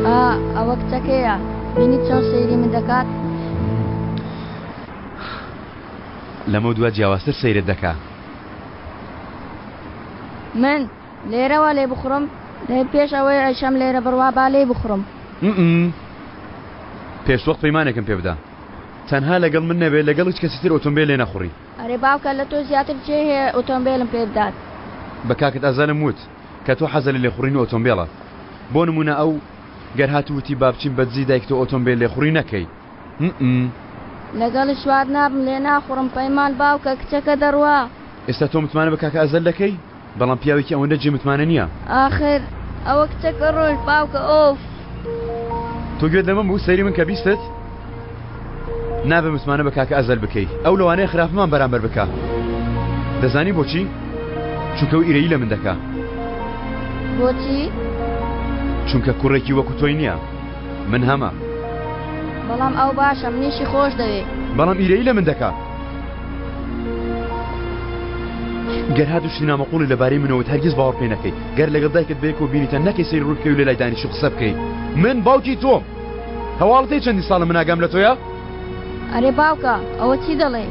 ئا ئەوە کچەکەیە بینیت چۆن سەیری من دەکات؟ لەمە دوا جیاوازتر سەیرت دەکا. من لێرەوە لێ بخوڕم دەی پێش ئەوەی عیشەم لێرە بڕوا با لێی بخوڕم. پێش وەخت پەیمانێکم پێ بدە. تەنها لەگەڵ من نەبێ لەگەڵ هیچ کەسی تر ئۆتۆمبێل لێ نەخوڕی. ئەرێ باوکە لە تۆ زیاتر کێ هەیە ئۆتۆمبێلم پێ بدات؟ بە کاکت ئەزەلم وت کە تۆ حەزە لە لێخوڕینی ئۆتۆمبێڵە بۆ نمونە ئەو گەر هات وتی با بچین بە دزی دایکتەوە ئۆتۆمبێل لێخوڕی نەکەی م. لەگەڵی سوار نابم لێ ناخوڕم پەیمان باوکە کچەکە دەڕوا. ئێستا تۆ متمانە بە کاکە ئەزەل دەکەی؟ بەڵام پیاوێکی ئەوەندە جێ متمانە نییە. ئاخر ئەوە کچەکە ڕۆیشت باوکە ئۆف. تۆ گوێت لەمە بوو سەیری من کە بیستت نابێ متمانە بە کاکە ئەزەل بکەی ئەو لەوانەیە خراپمان بەرامبەر بکا دەزانی بۆچی چونکە ئەو ئیرەیی لە من دەکا بۆچی؟ چونکە کوڕێکی وەکو تۆی نییە من هەمە بەڵام ئەو باشە منیشی خۆش دەوێ. بەڵام ئیرەیی لە من دەکا. گەر هاتوو شتی نامەقوڵی لەبارەی منەوە وت هەرگیز باوەڕ پێی نەکەی. گەر لەگەڵ دایکت بەیەکەوە بینیتان نەکەی سەیری ڕووی بکەی و لەلای دانیشی و قسە بکەی. من باوکی تۆم. هەواڵت هەیە چەندین ساڵە من ئاگام لە تۆیە؟ ئەرێ باوکە ئەوە چی دەڵێی؟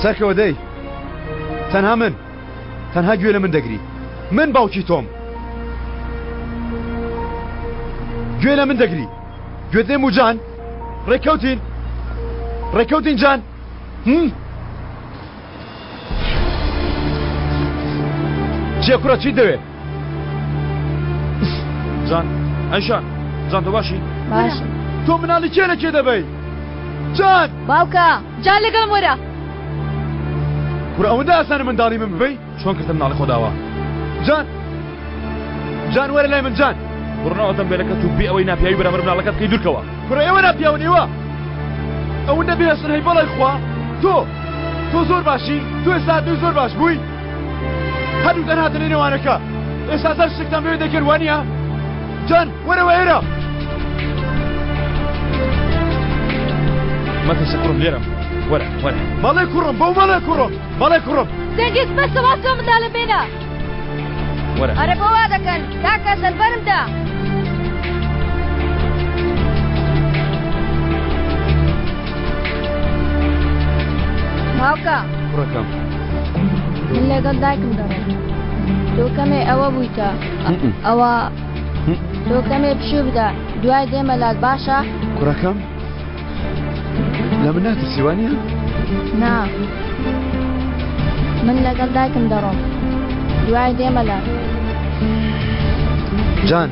سەرکەوە دەی تەنها من تەنها گوێ لە من دەگری من باوکی تۆم گوێ لە من دەگری گوێت لێم و جان ڕێککەوتین ڕێککەوتین جان هم؟ چیە کوڕە چیت دەوێ جان ئەیشان جان تۆ باشی باش تۆ مناڵی کێ لە کێ دەبەی جان باوکە جان لەگەڵم وەرە کوڕە ئەوەندە ئاسانە منداڵی من ببەی چۆن کردم مناڵی خۆداوە جان جان وەرە لای من جان بڕنەوە ئۆتۆمبێلەکەت و بێ ئەوەی ناپیاوی بەرامبەر مناڵەکەت بکەی دوورکەوە کوڕە ئێوە ناپیاون ئێوە ئەوەندە بێهەستن هەی بەڵای خوا تۆ تۆ زۆر باشی تۆ ئێستا هاتنەوەی زۆر باش بووی هەردووکتان هاتنە نێوانەکە ئێستا هەر شتێکتان بەوێ دەکرد وانییە جان وەرەوە ئێرە مەترسە کوڕم لێرەم وەرە وەرە مەڵێ کوڕم بەو مەڵێ کوڕم مەڵێ کوڕم جەنگیز بەسە واز لەو منداڵە بێنە وەرە ئەرە بۆ وا دەکەن کاکە زەلبەرم دا. باوکە کوڕەکەم من لەگەڵ دایکم دەڕۆم تۆ کەمێ ئەوە بوویتە ئەوە تۆ کەمێ پشوو بدە دوای دێمە لات باشە کوڕەکەم لە من ناترسی وانە؟ نا من لەگەڵ دایکم دەڕۆم دوای دێمە لات جان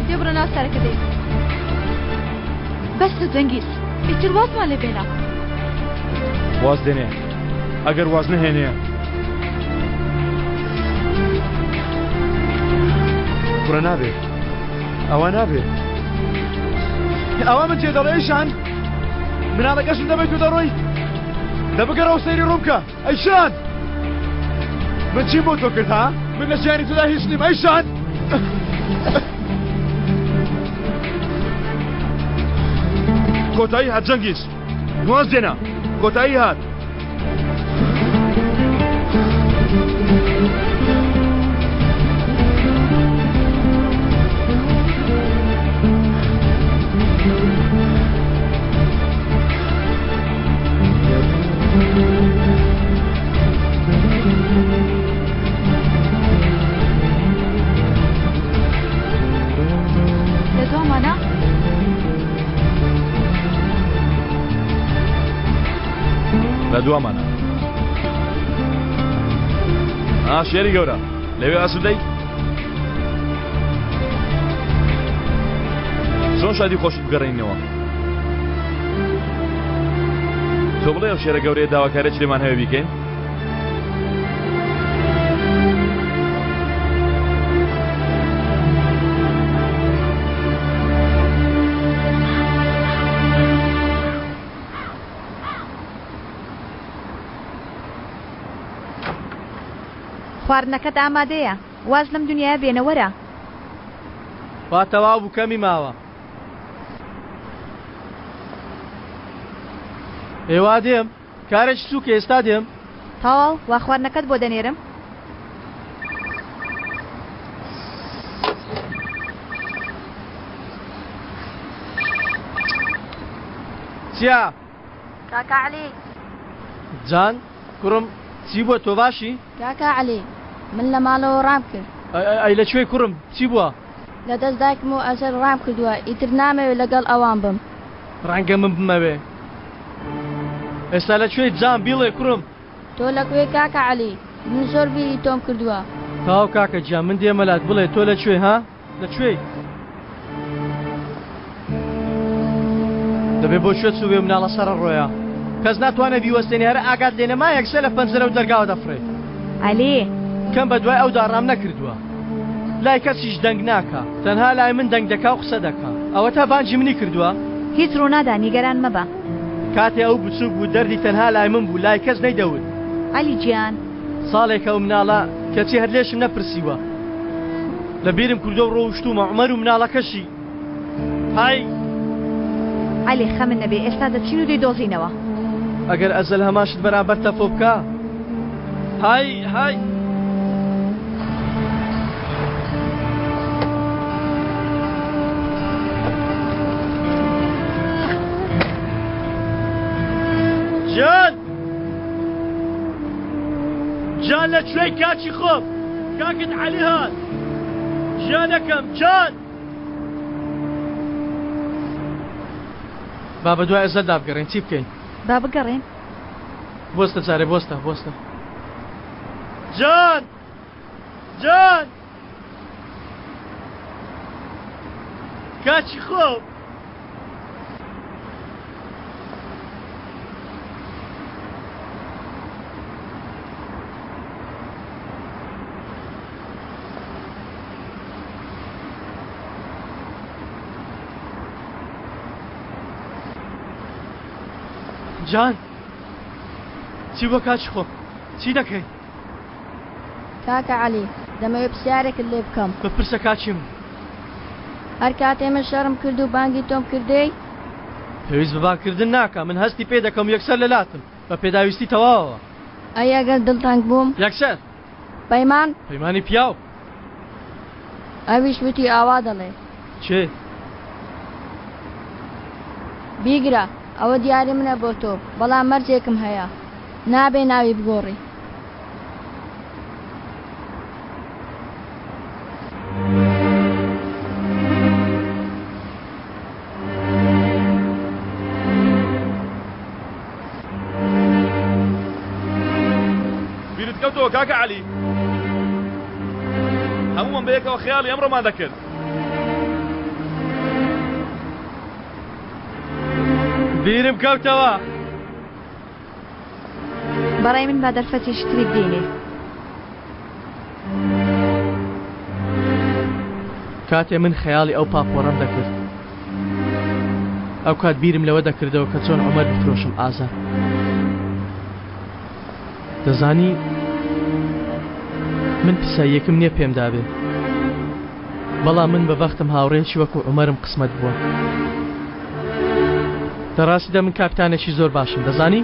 دێ بڕۆ ناو سەرەکە دەی بەسە جەنگیز ئیتر وازمان لێ بێنە واز دێنێ ئەگەر واز نەهێنێ کوڕە نابێ ئەوە نابێ ئەوە من جێ دەڵێ ئەیشان مناڵەکەشم دەبێت و دەڕۆی دەبگەڕەوە سەیری ڕووم بکە ئەیشان من چیم بۆ تۆ کرد ها من لە ژیانی تۆدا هیچ نیم ئەیشان کۆتایی هات جەنگیز واز دێنە کۆتایی هات لە دوامانە لە دوامانە ئا شێری گەورە لەوێ ئاسوودەی چۆن شادی خۆشت بگەڕێنەوە تۆ بڵێ ئەو شێرە گەورەیە داواکارێک لێمان هەیە بیکەین خواردنەکەت ئامادەیە واز لەم دنیایە بێنە وەرە. وا تەواو بوو کەمی ماوە. ئێ وا دێم کارێکی سووکە ئێستا دێم. تەواو وا خواردنەکەت بۆ دەنێرم. چیا؟ کاکە عەلی. جان کوڕم چی بووە تۆ باشی؟ کاکە عەلی من لە ماڵەوە ڕام کرد. ئەی لە کوێی کوڕم چی بووە؟ لە دەست دایکم و ئەزەل ڕام کردووە ئیتر نامەوێ لەگەڵ ئەوان بم. ڕەنگە من بمەوێ. ئێستا لە کوێی جان بیڵێ کوڕم؟ تۆ لە کوێی کاکە عەلی؟ من زۆر بیری تۆم کردووە. تەواو کاکە گیان من دێمە لات بڵێ تۆ لە کوێی ها؟ لە کوێی؟ دەبێ بۆ کوێ چووبێ مناڵە سەرە ڕۆیە کەس ناتوانێت بیوەستێنێ هەر ئاگات لێ نەما یەکسەر لە پەنجەرە و دەرگاوە دەفڕێ. عەلی. کەم بە دوای ئەودا ڕام نەکردووە لای کەسیش دەنگ ناکا تەنها لای من دەنگ دەکا و قسە دەکا ئەوەتا بانگی منی کردووە. هیچ ڕوونادا نیگەران مەبە. کاتێ ئەو بچووک بوو دەردی تەنها لای من بوو لای کەس نەیدەوت. عەلی گیان. ساڵێکە ئەو مناڵە کەچی هەر لێشم نەپرسیوە لە بیرم کردووە و ڕۆشتوومە عومەر و مناڵەکەشی های. عەلی خەمت نەبێ ئێستا دەچین و دەیدۆزینەوە. ئەگەر ئەزەل هەمان شت بەرامبەر تەفۆ بکا های های. جان. جان لە کوێی کاکی خۆم؟ کاکت عەلی هات. ژیانەکەم، جان! با بە دوای ئەزەلدا بگەڕێین، چی بکەین؟ با بگەڕێین. بوەستە جارێ، بوەستە، بوەستە. جان! جان! کاکی خۆم! جان چی بۆ کاکی خۆم چی دەکەی؟ کاکە عەلی دەمەوێ پرسیارێکت لێ بکەم. بپرسە کاکی من. هەر کاتێ من شەڕم کرد و بانگی تۆم کرد دێی؟ پێویست بە بانگ کردن ناکا من هەستی پێ دەکەم یەکسەر لە لاتم بە پێداویستی تەواوەوە. ئەی ئەگەر دڵتەنگ بووم؟ یەکسەر. پەیمان؟ پەیمانی پیاو. ئەویش وتی ئاوا دەڵێ. کێ؟ بیگرە ئەوە دیاری منە بۆ تۆ بەڵام مەرجێکم هەیە نابێ ناوی بگۆڕی. بیرت کەوتەوە کاکە عەلی؟ هەموومان بەیەکەوە خەیاڵی ئەمڕۆمان دەکرد. بیرم کەوتەوە. بەڕای من با دەرفەتێکی تری بدەینێ. کاتێ من خەیاڵی ئەو پاپۆڕەم دەکرد ئەو کات بیرم لەوە دەکردەوە کە چۆن عومەر بفرۆشم ئازاد دەزانی من پیساییەکم نییە پێم دابێ بەڵام من بە بەختم هاوڕێیەکی وەکو عومەرم قسمەت بووە. لە ڕاستیدا من کاپتانێکی زۆر باشم دەزانی؟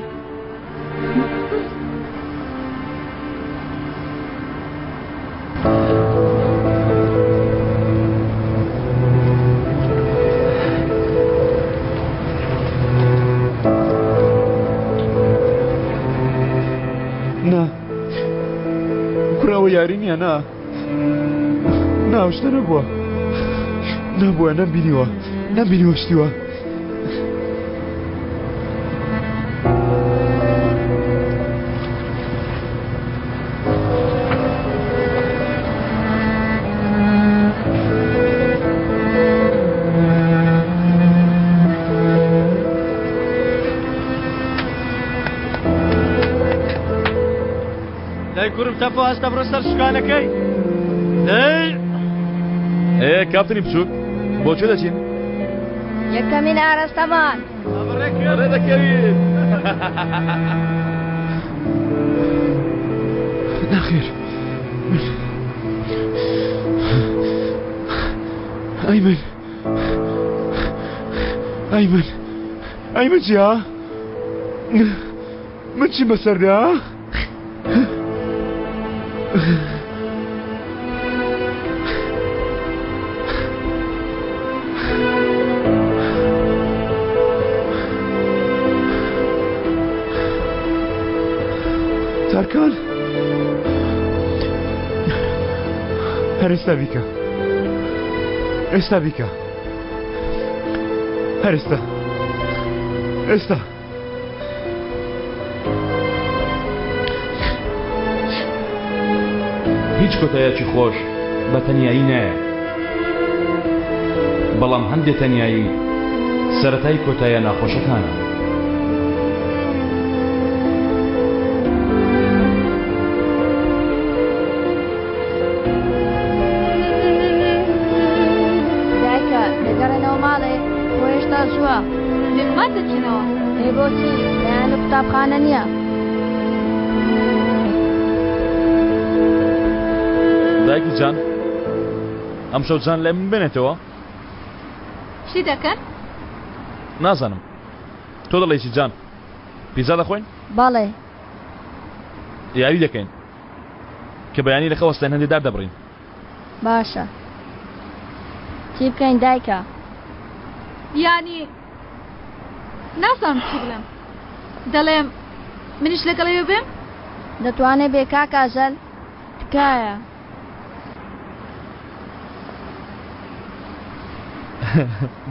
نا کوڕە ئەوە یاری نییە نا. نا ئەو شتە نەبووە نەبووە نەمبینیوە نەمبینیوە شتی وا. دەی کوڕم تەپۆ هەستە بڕۆ سەر شکانەکەی دەی. ئێ کاپتنی بچووک بۆ کوێ دەچین؟ یەکەمین ئارەستەمان. بەڕێ دەکەوین. نەخێر من ئەی من ئەی من ئەی من چیا من چیم بەسەردا؟ تارکان هەر ئێستا بیکە ئێستا بیکە هەر ئێستا ئێستا هیچ کۆتایەکی خۆش بە تەنیایی نایە بەڵام هەندێ تەنیایی سەرەتای کۆتایە ناخۆشەکانە. دایکە دەگەڕێنەوە ماڵێ بۆ هێشتا زووە. بێگومان دەچینەوە. ئەی بۆچی بەیانی قوتابخانە نییە؟ دایکی جان ئەمشەو جان لای من بمێنێتەوە؟ چی دەکەن؟ نازانم تۆ دەڵێی چی جان؟ پیزا دەخۆین؟ بەڵێ. یاری دەکەین کە بەیانی لە خەوەستاین هەندێ دار دەبڕین. باشە چی بکەین دایکە؟ یانی نازانم چی بڵێم دەڵێم منیش لەگەڵ ئێوە بێم؟ دەتوانێ بێ کاک ئازەل؟ تکایە.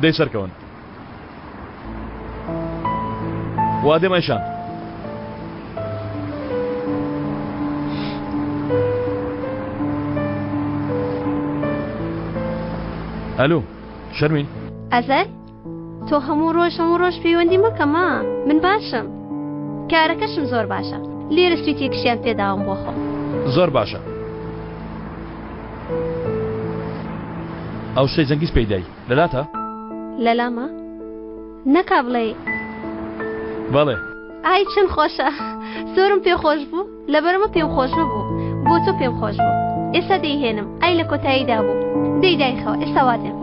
دەی سەرکەون. وا دێم ئەیشان. ئەلو شەرمین. ئەزەل تۆ هەموو ڕۆژ هەموو ڕۆژ پەیوەندی مەکە ما من باشم کارەکەشم زۆر باشە لێرە سویتێکشیان پێداوم بۆ خۆم. زۆر باشە ئەو شتەی جەنگیز پێی دای لەلاتە؟ لەلامە؟ نەکا بڵێی. بەڵێ. ئای چەند خۆشە زۆرم پێ خۆش بوو لەبەرمە پێم خۆش نەبوو بۆ تۆ پێم خۆش بوو ئێستا دەیهێنم ئای لە کۆتاییدا بوو دەی دایخەوە ئێستا وا دێم.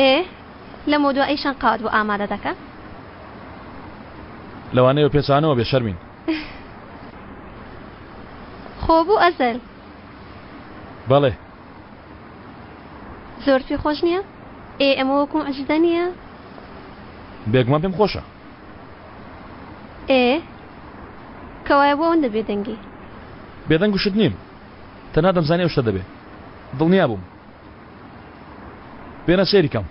ئێ لەمەودوا ئەیشان قاوەت بۆ ئامادە دەکا؟ لەوانەیە بە پێچانەوە بێ شەرمین. خۆ بوو ئەزەل. بەڵێ. زۆرت پێ خۆش نییە؟ ئێ ئەمە وەکو موعجیزە نییە؟ بێگومان پێم خۆشە. ئێ کەوایە بۆ ئەوەندە بێدەنگی؟ بێدەنگ و شت نیم. تەنها دەمزانی ئەو شتە دەبێ. دڵنیا بووم. بێنە سەیری کەم.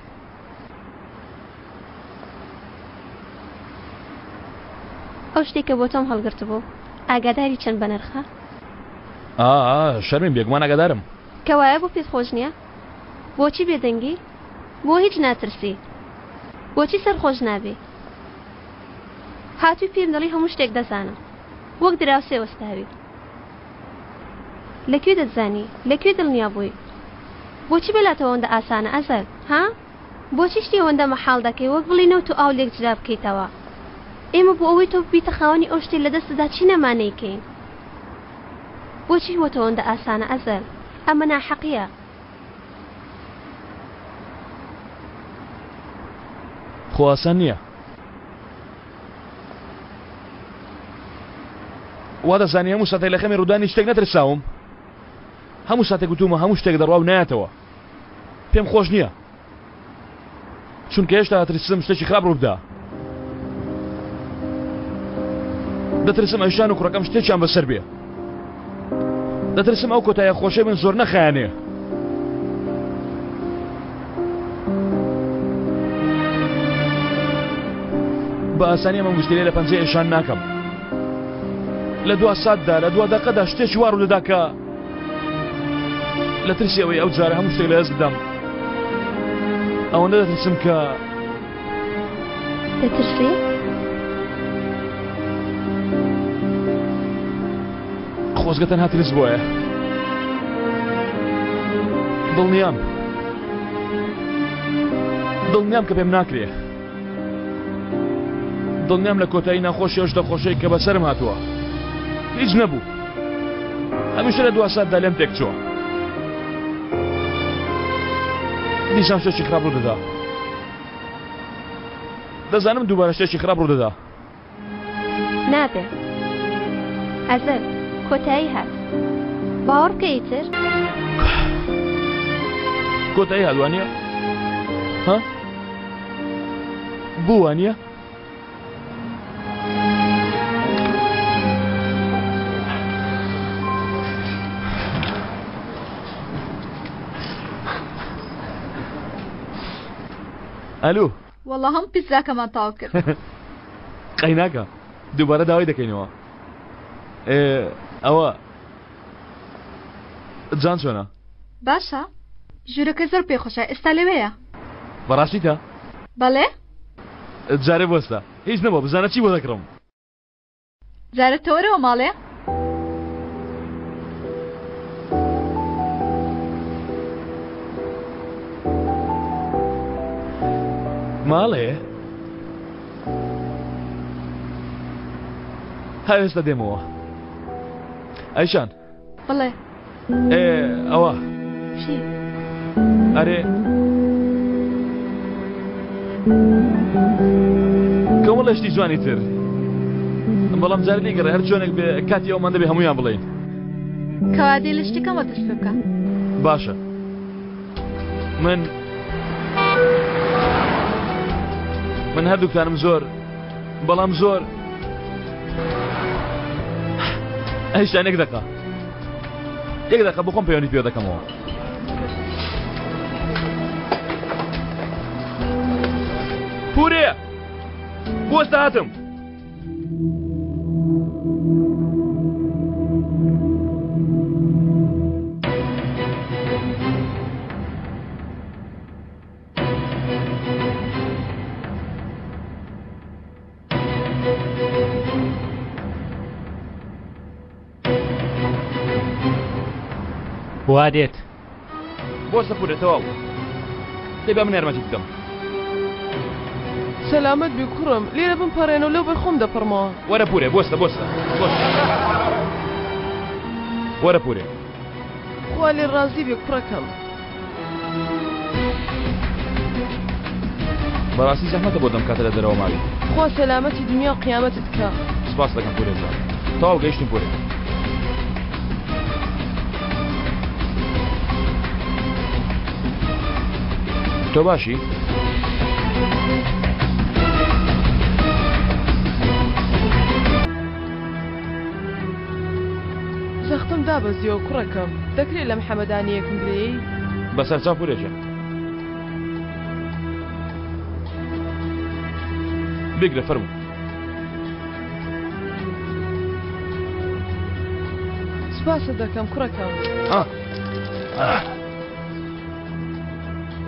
ئەو شتەی کە بۆ تۆم هەڵگرتبوو ئاگاداری چەند بەنرخە؟ ئا شەرمین بێگومان ئاگادارم. کەوایە بۆ پێت خۆش نییە؟ بۆچی بێدەنگی؟ بۆ هیچ ناترسی؟ بۆچی سەرخۆش نابی؟ هاتووی پێم دەڵێی هەموو شتێک دەزانم. وەک دراوسێ وەستاوی. لە کوێ دەتزانی؟ لە کوێ دڵنیا بووی؟ بۆچی بەلاتەوە ئەوەندە ئاسانە ئەزەل؟ ها؟ بۆچی شتی ئەوەندە مەحاڵ دەکەی وەک بڵێی نەوت و ئاو لێک جدا بکەیتەوە؟ ئێمە بۆ ئەوەی تۆ ببیتە خاوەنی ئەو شتەی لە دەستتدا چی نەما نەیکەین؟ بۆچی بۆ تۆ ئەوەندە ئاسانە ئەزەل؟ ئەمە ناحەقییە. خۆ ئاسان نییە. وا دەزانی هەموو ساتێک لە خەمی ڕوودانی شتێک نەترساوم؟ هەموو ساتێک وتومە هەموو شتێک دەڕوا و نایەتەوە. پێم خۆش نییە. چونکە هێشتا دەترسم شتێکی خراپ ڕووبدا. دەترسم ئەیشان و کوڕەکەم شتێکیان بەسەر بێ. دەترسم ئەو کۆتایە خۆشەی من زۆر نەخایەنێ. بە ئاسانی ئەم گشتیلەی لە پەنجەی ئێشان ناکەم. لە دوا ساتدا لە دوا دەقەدا شتێکی وا ڕوودەدا کە لە ترسی ئەوەی ئەو جارە هەموو شتێک لەدەست بدەم ئەوەندە دەترسم کە دەترسی؟ خۆزگە تەنها ترس بۆیە دڵنیام دڵنیام کە پێم ناکرێ دڵنیام لە کۆتایی ناخۆشی ئەو شتە خۆشەی کە بەسەرم هاتووە هیچ نەبوو هەمیشە لە دوا ساتدا لێم تێکچووە دیسان شتێکی خراپ ڕوو دەدا دەزانم دووبارە شتێکی خراپ ڕوو دەدا نابێ ئەزەل کۆتایی هات باوەڕ بکە ئیتر کۆتایی هات وانە ها بوو وانە ئەلو وەڵا هەموو پیتزاکەمان تەواو کرد. قەیناکە دووبارە داوای دەکەینەوە ئەوە جان چۆنە؟ باشە ژوورەکە زۆر پێخۆشە ئێستا لەوێیە. بەڕاستیتە؟ بەڵێ. جارێ بوەستە هیچ نەبووە بزانە چی بۆ دەکڕم. جارە تەوەرەوە ماڵێ. ماڵێ هەر ئێستا دێمەوە ئەیشان بڵێ ئێ ئەوە چی ئەرێ کۆمەڵە شتی جوانی تر بەڵام جارێ لێگەڕێ هەر چۆنێک بێ کاتی ئەومان دەبێ هەمویان بڵێین کەوادێ لە شتەکەمە دەست پێ بکە باشە من من هەردووکتانم زۆر بەڵام زۆر هێشتا یەک دەقە یەک دەقە بخۆم پەیوەندی پێ دەکەمەوە پورێ بۆستە هاتم وا دێت. بۆ سەپورە تەواو دەی با من یارمەتیت بدەم. سەلامەت بی کوڕم لێرە بمپەڕێنەوە لەو بەر خۆم دەپەڕمەوە. وەرە پورێ بۆستە بۆستە بۆستە وەرە پورێ. خوا لێت ڕازی بێ کوڕەکەم. بەڕاستی زەحمەتە بۆ دەم کاتە لە دەرەوە ماوی. خوا سەلامەتی دنیا و قیامەتت کا. سپاست دەکەم پورێ جان. تەواو گەیشتین پورێ. تۆ باشی؟ زەختم دابەزیوە کوڕەکەم دەکرێ لەم حەمەدانییەکم بدەی؟ بەسەرچاو پورێ گیان. بگرە فەرموو. سوپاست دەکەم کوڕەکەم.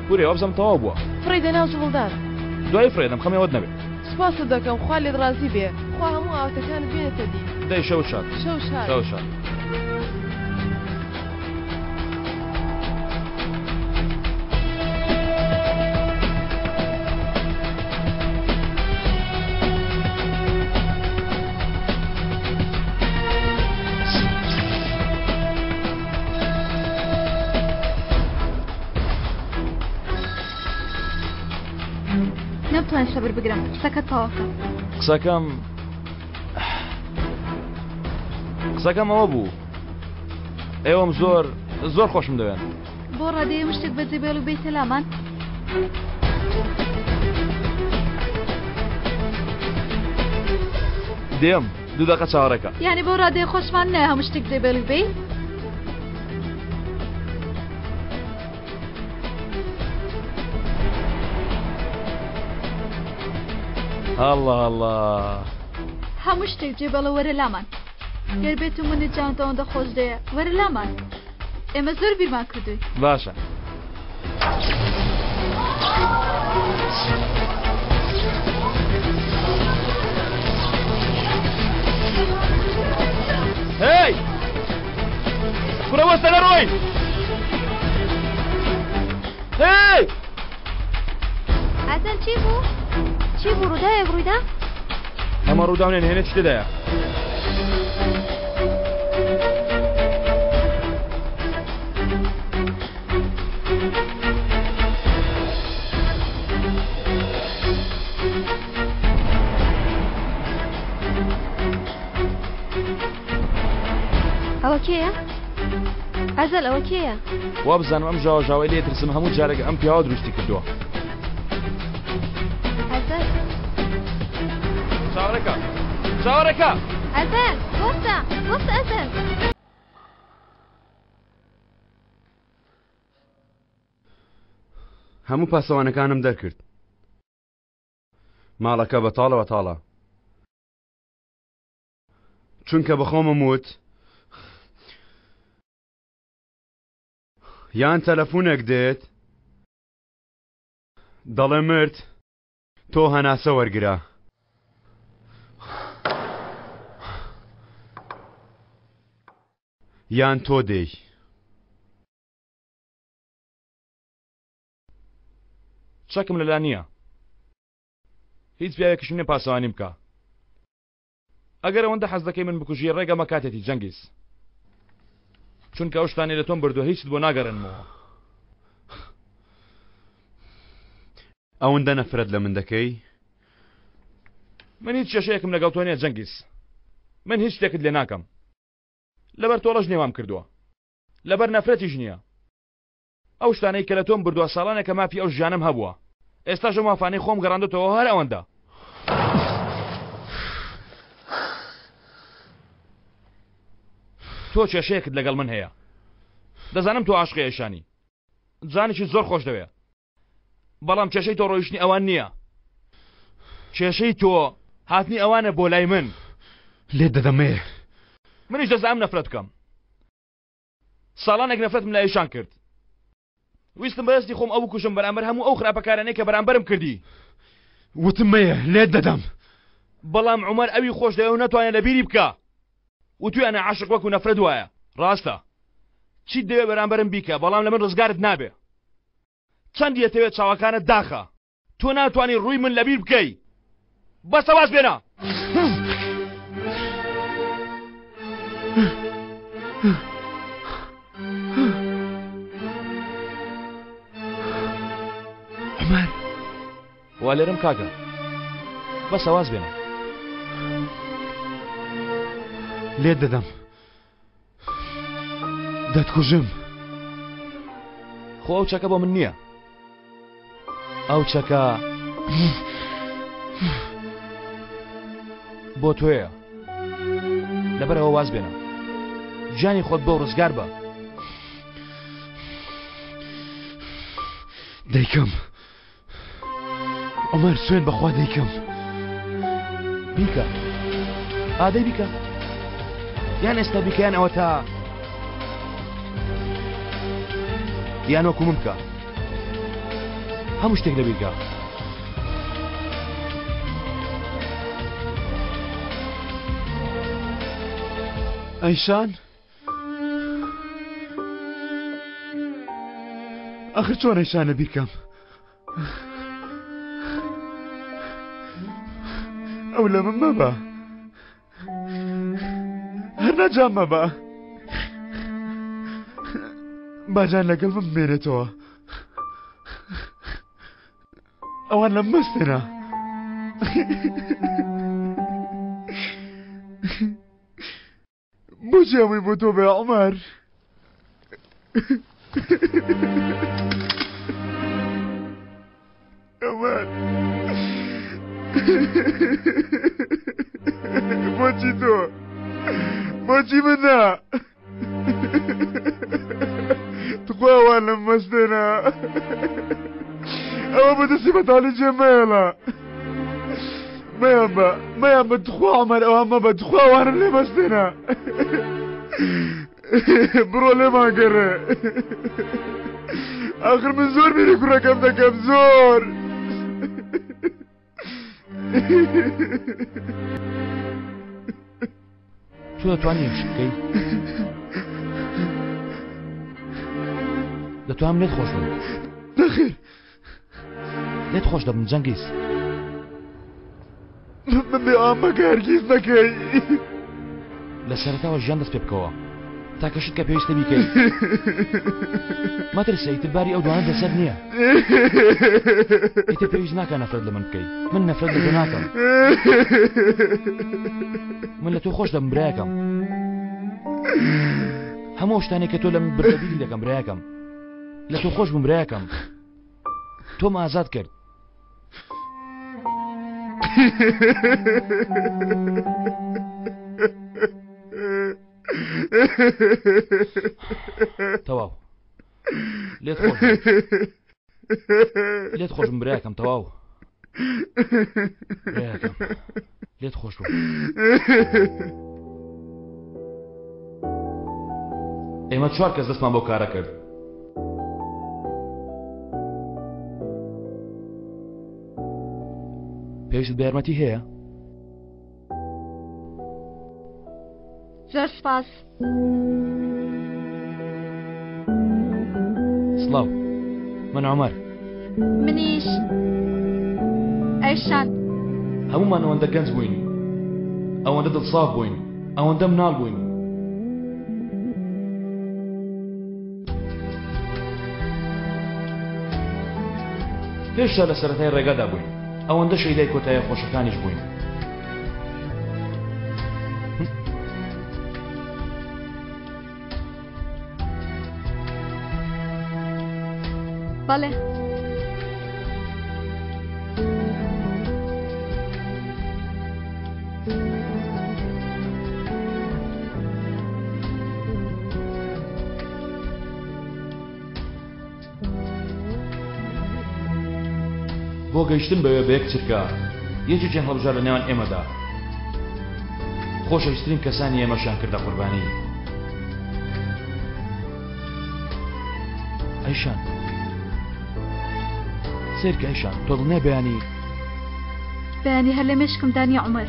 پورێ وابزانم تەواو بووە. فڕێی دە ناو زبڵدان. دوایی فڕێ دەم خەمی ئەوەت نەبێ. سوپاست دەکەم خوا لێت ڕازی بێ خوا هەموو ئاواتەکانت بێنێتە دی. دەی شەوت شاد. شەو شاد. شەوت شاد. نەمتوانی سەبر بگرم قسەکەت تەواو کە. قسەکەم قسەکەم ئەوە بوو ئێوەم زۆر زۆر خۆشم دەوێن. بۆ ڕادەیە مشتێک بەجێ بێڵ و بێیتە لامان؟ دێم دوو دەقە چاوەڕێکە. یانی بەو ڕادەیە خۆشمان نایە هەموو شتێک جێ بێڵی و بێی؟ ئەڵڵا ئەڵڵا. هەموو شتێک جێ بێڵە وەرە لامان. گەر بێت و منت جانت ئەوەندە خۆش دەیە وەرە لامان. ئێمە زۆر بیرمان کردووی. باشە. هەی! کوڕە وەستە نەڕۆی! هەی! ئەزەل چی بوو؟ چی بوو ڕووداوێک ڕوویدا؟ ئەمە ڕووداو نیە نهێنێ چی تێدایە؟ ئەوە کێیە؟ ئەزەل ئەوە کێیە؟ وابزانم ئەم ژاوەژاوەی لێ ترسم هەموو جارێک ئەم پیاوە دروستی کردووە. ئەزەل چاوەڕێکە چاوەڕێکە ئەزەل وەستە وەستە ئەزەل. هەموو پاسەوانەکانم دەرکرد ماڵەکە بەتاڵە بەتاڵە چونکە بەخۆمم وت یان تەلەفونێک دێت دەڵێ مرد تۆ هەناسە وەرگرە. یان تۆ دێی. چەکم لەلا نییە. هیچ پیاوێکیشم نیە پاسەوانیم بکا. ئەگەر ئەوەندە حەز دەکەی من بکوژی ڕێگە مە کاتێتی جەنگیز. چونکە ئەو شتانەی لە تۆم بردووە هیچت بۆ ناگەڕێنمەوە. ئەوەندە نەفرەت لە من دەکەی؟ من هیچ کێشەیەکم لەگەڵ تۆ نیە جەنگیز. من هیچ شتێکت لێ ناکەم. لەبەر تۆڵەش نیە وام کردووە. لەبەر نەفرەتیش نیە. ئەو شتانەی کە لە تۆم بردووە ساڵانێکە مافی ئەو ژیانەم هەبووە ئێستاش ئەو مافانەی خۆم گەڕاندۆتەوە هەر ئەوەندە. تۆ کێشەیەکت لەگەڵ من هەیە دەزانم تۆ عاشقی ئەیشانی جانێکی زۆر خۆش دەوێ بەڵام کێشەی تۆ ڕۆیشتنی ئەوان نییە کێشەی تۆ هاتنی ئەوانە بۆ لای من لێت دەدەمێ منیش دەزانم نەفرەت بکەم ساڵانێک نەفرەتم لە ئەیشان کرد. ویستم بە دەستی خۆم ئەو بکوژم بەرامبەر هەموو ئەو خراپەکارانەی کە بەرامبەرم کردی. وتم مەیە، لێت دەدەم. بەڵام عومەر ئەوی خۆش دەوێ و نەتوانێ لەبیری بکا. وتویانە عەشق وەکو نەفرەت وایە. ڕاستە. چیت دەوێ بەرامبەرم بیکە، بەڵام لە من ڕزگارت نابێ. چەند یەتەوێ چاوەکانت داخە. تۆ ناتوانی ڕووی من لەبیر بکەی بەسە واز بێنە. عومەر وا لێرەم کاکە بەسە واز بێنە. لێت دەدەم دەتکوژم. خۆ ئەو چەکە بۆ من نییە ئەو چەکە بۆ تۆیە لەبەرەوە واز بێنە گیانی خۆت بۆ ڕزگار بە دەیکەم عومەر سوێن بەخوا دەیکەم. بیکە ئادەی بیکە یان ئێستا بیکە یان ئەوە تا یان وەکو من بکە هەموو شتێک لەبیرکە. ئەیشان ئەخر چۆن ئەیشان لەبیرکەم ئەو لە من مەبە هەر نەجام مەبە باجان لەگەڵ من بمێنێتەوە ئەوان لەم مەستێنە بۆچی ئەمەی بۆ تۆ بێ عومەر؟ عومەر بۆچی تۆ بۆچی من نا تخوا وان لەم مەستێنە ئەوە بەدەستی بەتاڵی جێ مەیەڵە مەیان بە مەیان بە تخوا عومەر ئەوە مەبە تخوا وانم لێ مەستێنە بڕۆ لێمان گەڕێ ئاخر من زۆر بیری کوڕەکەم دەکەم زۆر تۆ دەتوانی هیچ بکەی دەتوانم لێت خۆش بم نەخێر لێت خۆش دەبم جەنگیز من بێ ئامەکە هەرگیز نەکەی لە سەرەتاوە ژیان دەست پێ بکەوە تاکە شت کە پێویستە بیکەی مەترسە ئیتر باری ئەو دوانە لەسەر نییە ئیتر پێویست ناکە نەفرەت لە من بکەی من نەفرەت لە تۆ ناکەم من لە تۆ خۆش دەبم برایەکەم هەموو شتانێک کە تۆ لە من بردە بیری دەکەم برایەکەم لە تۆ خۆش بووم برایەکەم تۆم ئازاد کرد تەواو لێت خۆش لێت خۆشم براکەم تەواو براکەم لێت خۆش بوو ئێمە چوار کەس دەستمان بۆ کارە کرد پێویست بە یارمەتی هەیە؟ زۆر سپاس. سڵاو من عمر منیش ئەیشان. هەموومان ئەوەندە گەنج بووین، ئەوەندە دڵساف بووین، ئەوەندە مناڵ بووین. هێشتا لە سەرەتای ڕێگادا بووین، ئەوەندە شەیدای کۆتاییە خۆشەکانیش بووین. بەڵێ. بۆ گەیشتن بەوێ بە یەک چرکە یەکێکیان هەڵبژارد لە نێوان ئێمەدا خۆشەویستترین کەسانی ئێمەشیان کردە قوربانی. ئەیشان سەیرکە ئەیشان تۆ دڵنیای بەیانی بەیانی هەر لە مێشکمدا نییە عومەر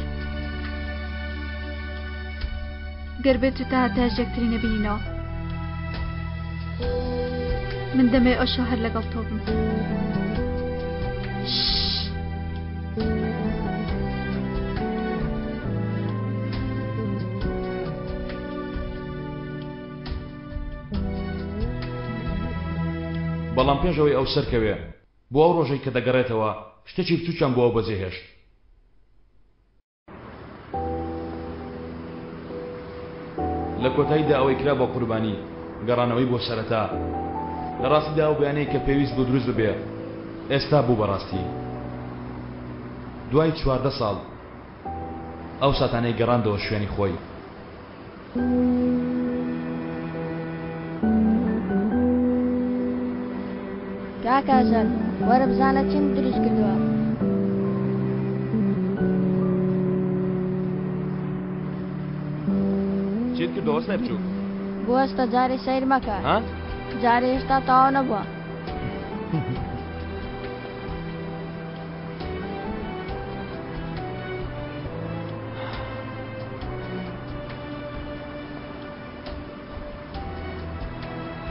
گەر بێت و تا هەتایش یەکتری نەبینینەوە من دەمەوێ ئەو شەو هەر لەگەڵ تۆ بم. بەڵام پێش ئەوەی ئەو سەرکەوێ بۆ ئەو ڕۆژەی کە دەگەڕێتەوە شتێکی بچووکیان بۆ ئەو بەجێهێشت. لە کۆتاییدا ئەوەی کرا بە قوربانی، گەڕانەوەی بۆ سەرەتا. لە ڕاستیدا ئەو بەیانەی کە پێویست بوو دروست ببێ، ئێستا بوو بە ڕاستی. دوای 14 ساڵ، ئەو ساتانەی گەڕاندەوە شوێنی خۆی. کاک ئازاد وەرە بزانە چیم دروست کردووە. چیت کردووە وەستای بچووک؟ بوەستە جارێ سەیر مەکە. ها؟ جارێ هێشتا تەواو نەبووە.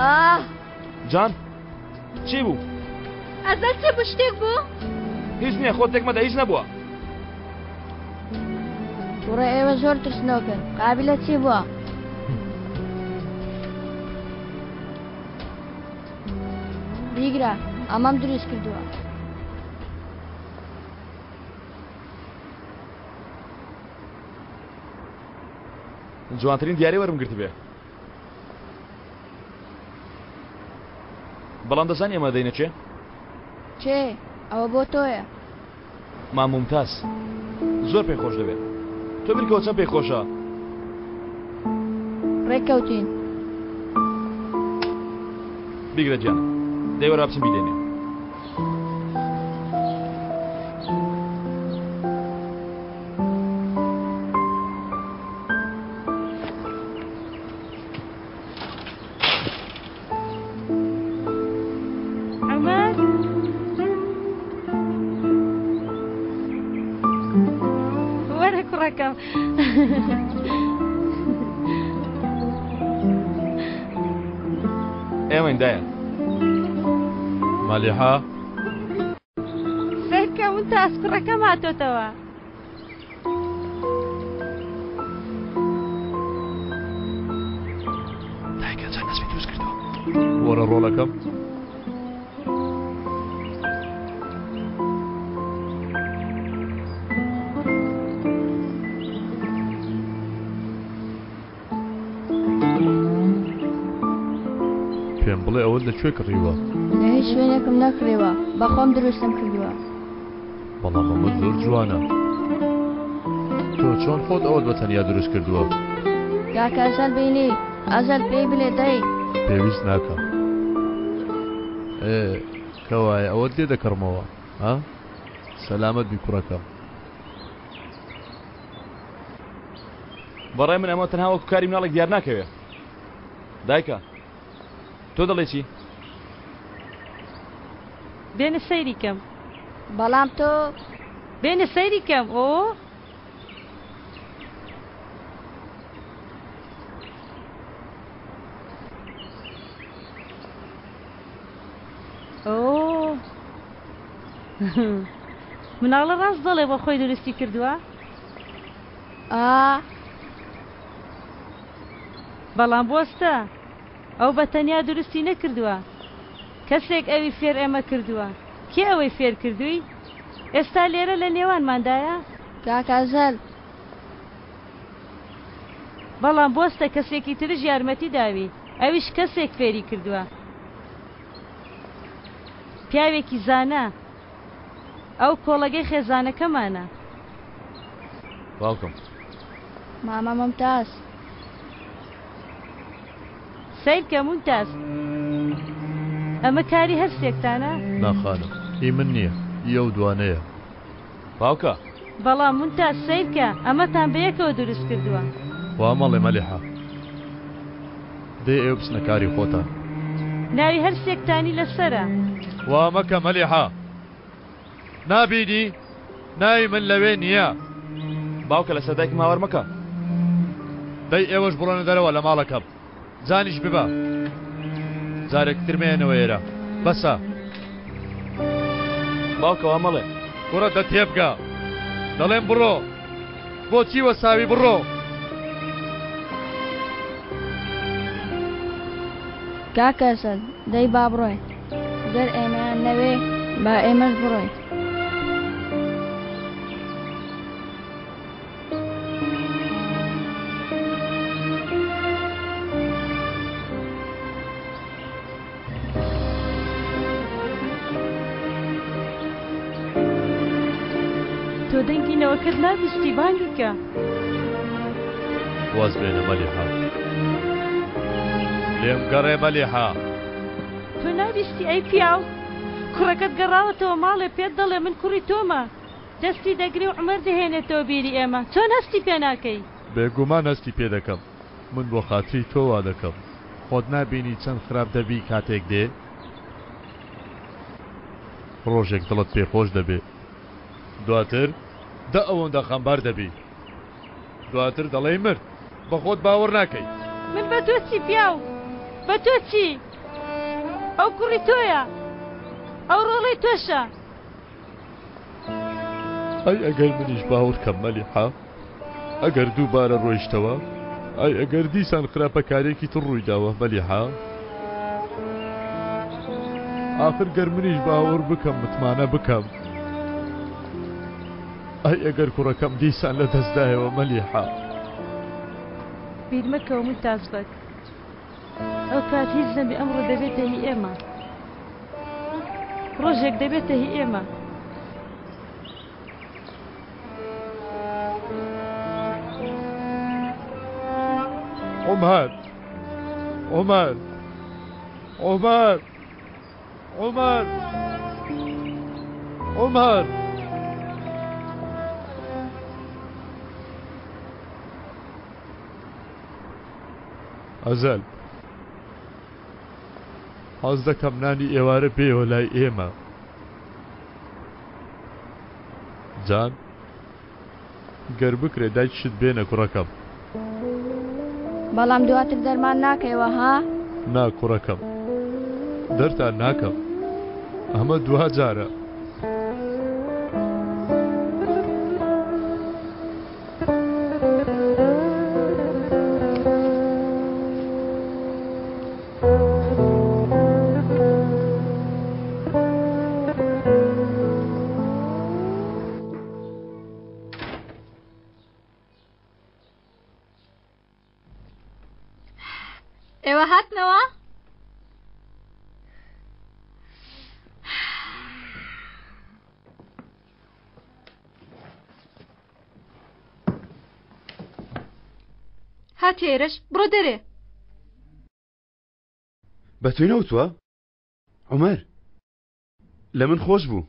ئاه جان چی بوو؟ ئەزەل چی بوو شتێک بوو؟ هیچ نییە خۆت تێک مەدە هیچ نەبووە. کوڕە ئێوە زۆر ترسنۆکن قابلە چی بووە؟ بیگرە ئەمەم دروست کردووە. جوانترین دیاری وەرم گرتبێ بەڵام دەزانی ئەمە دەینە کێ؟ کێ؟ ئەوە بۆ تۆیە. مام مومتاز زۆر پێی خۆش دەبێت. تۆ بیرکەوە چەند پێی خۆشە. ڕێککەوتین. بیگرە گیانم. دەی وەرە با بچم بیدەینێ. عومەر وەرە کوڕەکەم. ئێمەین دایە. مەلیحە. سەیرکە مونتاز کوڕەکەم هاتۆتەوە. دایکە چەند نەزمی دروست کردووە. وەرە ڕۆڵەکەم. پێم بڵێ ئەوەت لە کوێ کڕیوە؟ لە هیچ شوێنێکم نەکڕیوە، بە خۆم دروستم کردووە. بەڵام ئەمە زۆر جوانە. تۆ چۆن خۆت ئەوەت بە تەنیا دروست کردووە؟ کاکە ئەزەل بینی، ئەزەل پێی بلێ دەی. پێویست ناکا. ئێ، کەوایە ئەوەت لێ دەکڕمەوە، ها؟ سەلامەت بی کوڕەکەم. بەڕای من ئەمە تەنها وەکو کاری مناڵێک دیار ناکەوێ دایکە تۆ دەڵێ چی؟ بێنە سەیری کەم. بەڵام تۆ. بێنە سەیری کەم ئۆ. ئۆ. مناڵە ڕاست دەڵێ بۆ خۆی دروستی کردووە؟ ئا. بەڵام بوەستە، ئەو بە تەنیا دروستی نەکردووە. کەسێک ئەوی فێر ئێمە کردووە. کێ ئەوەی فێر کردووی؟ ئێستا لێرە لە نێوانماندایە؟ کاک ئەزەل. بەڵام بوەستە کەسێکی ترش یارمەتی داوی، ئەویش کەسێک فێری کردووە. پیاوێکی زانا. ئەو کۆڵەگەی خێزانەکەمانە. باوکم. مامە ممتاز. سەیرکە ممتاز. ئەمە کاری هەر سێکتانە؟ نا خانم هی من نییە هی ئەو دوانەیە. باوکە. بەڵام ممتاز سەیرکە ئەمەتان بەیەکەوە دروست کردووە. وا مەڵێ مەلیحە. دەی ئێوە بچنە کاری خۆتان. ناوی هەر سێکتانی لەسەرە. وا مەکە مەلیحە. نابینی ناوی من لەوێ نییە. باوکە لەسەر دایکم هاوار مەکە. دەی ئێوەش بڕۆنە دەرەوە لە ماڵەکەم. جانیش ببە. جارێک تر مەیەنەوە ئێرە. بەسە. باوکە وا مەڵێ. کوڕە دە تێبگە. دەڵێم بڕۆ. بۆچی وەساوی بڕۆ. کاکە ئەسەد دەی با بڕۆین. گەر ئێمەیان نەوێ با ئێمەش بڕۆین. تۆ دەنگی نەوەکەت نابیستی بانگی کە. واز بێنە مەلیحە. لێم گەڕێ مەلیحە. تۆ نابیستی ئەی پیاو؟ کوڕەکەت گەڕاوەتەوە ماڵێ پێت دەڵێ من کوڕی تۆمە. دەستی دەگری و عومەر دەهێنێتەوە بیری ئێمە. چۆن هەستی پێ ناکەی؟ بێگومان هەستی پێ دەکەم. من بۆ خاتری تۆ وا دەکەم. خۆت نابینی چەند خراپ دەبی کاتێک دێ؟ ڕۆژێک دڵت پێ خۆش دەبێ. دواتر دە ئەوەندە خەمبار دەبی. دواتر دەڵێی مرد. بە خۆت باوەڕ ناکەی. من بە تۆ چی پیاو؟ بە تۆ چی؟ ئەو کوڕی تۆیە. ئەو ڕۆڵەی تۆشە. ئەی ئەگەر منیش باوەڕ کەم مەلیحە؟ ئەگەر دووبارە ڕۆیشتەوە؟ ئەی ئەگەر دیسان خراپەکاریەکی تر ڕوویداوە مەلیحە؟ ئاخر گەر منیش باوەڕ بکەم متمانە بکەم ئەی ئەگەر کوڕەکەم دیسان لە دەستدایەوە مەلیحە؟ بیر مەکەوە مومتاز بەگ ئەو کات هیچ نەبێ ئەمڕۆ دەبێتە هی ئێمە ڕۆژێک دەبێتە هی ئێمە. عومەر عومەر عومەر عومەر عومەر ئەزەل حەز دەکەم نانی ئێوارە بێیەوە لای ئێمە. جان گەر بکرێ دایکیشت بێنە کوڕەکەم. بەڵام دواتر دەرمان ناکەیەوە ها؟ نا کوڕەکەم دەرتان ناکەم ئەمە دوا جارە. ئێوە هاتنەوە؟ هاتیە ئێرەش بڕۆ دەرێ. بە تۆی نەوتووە؟ عومەر لە من خۆش بوو.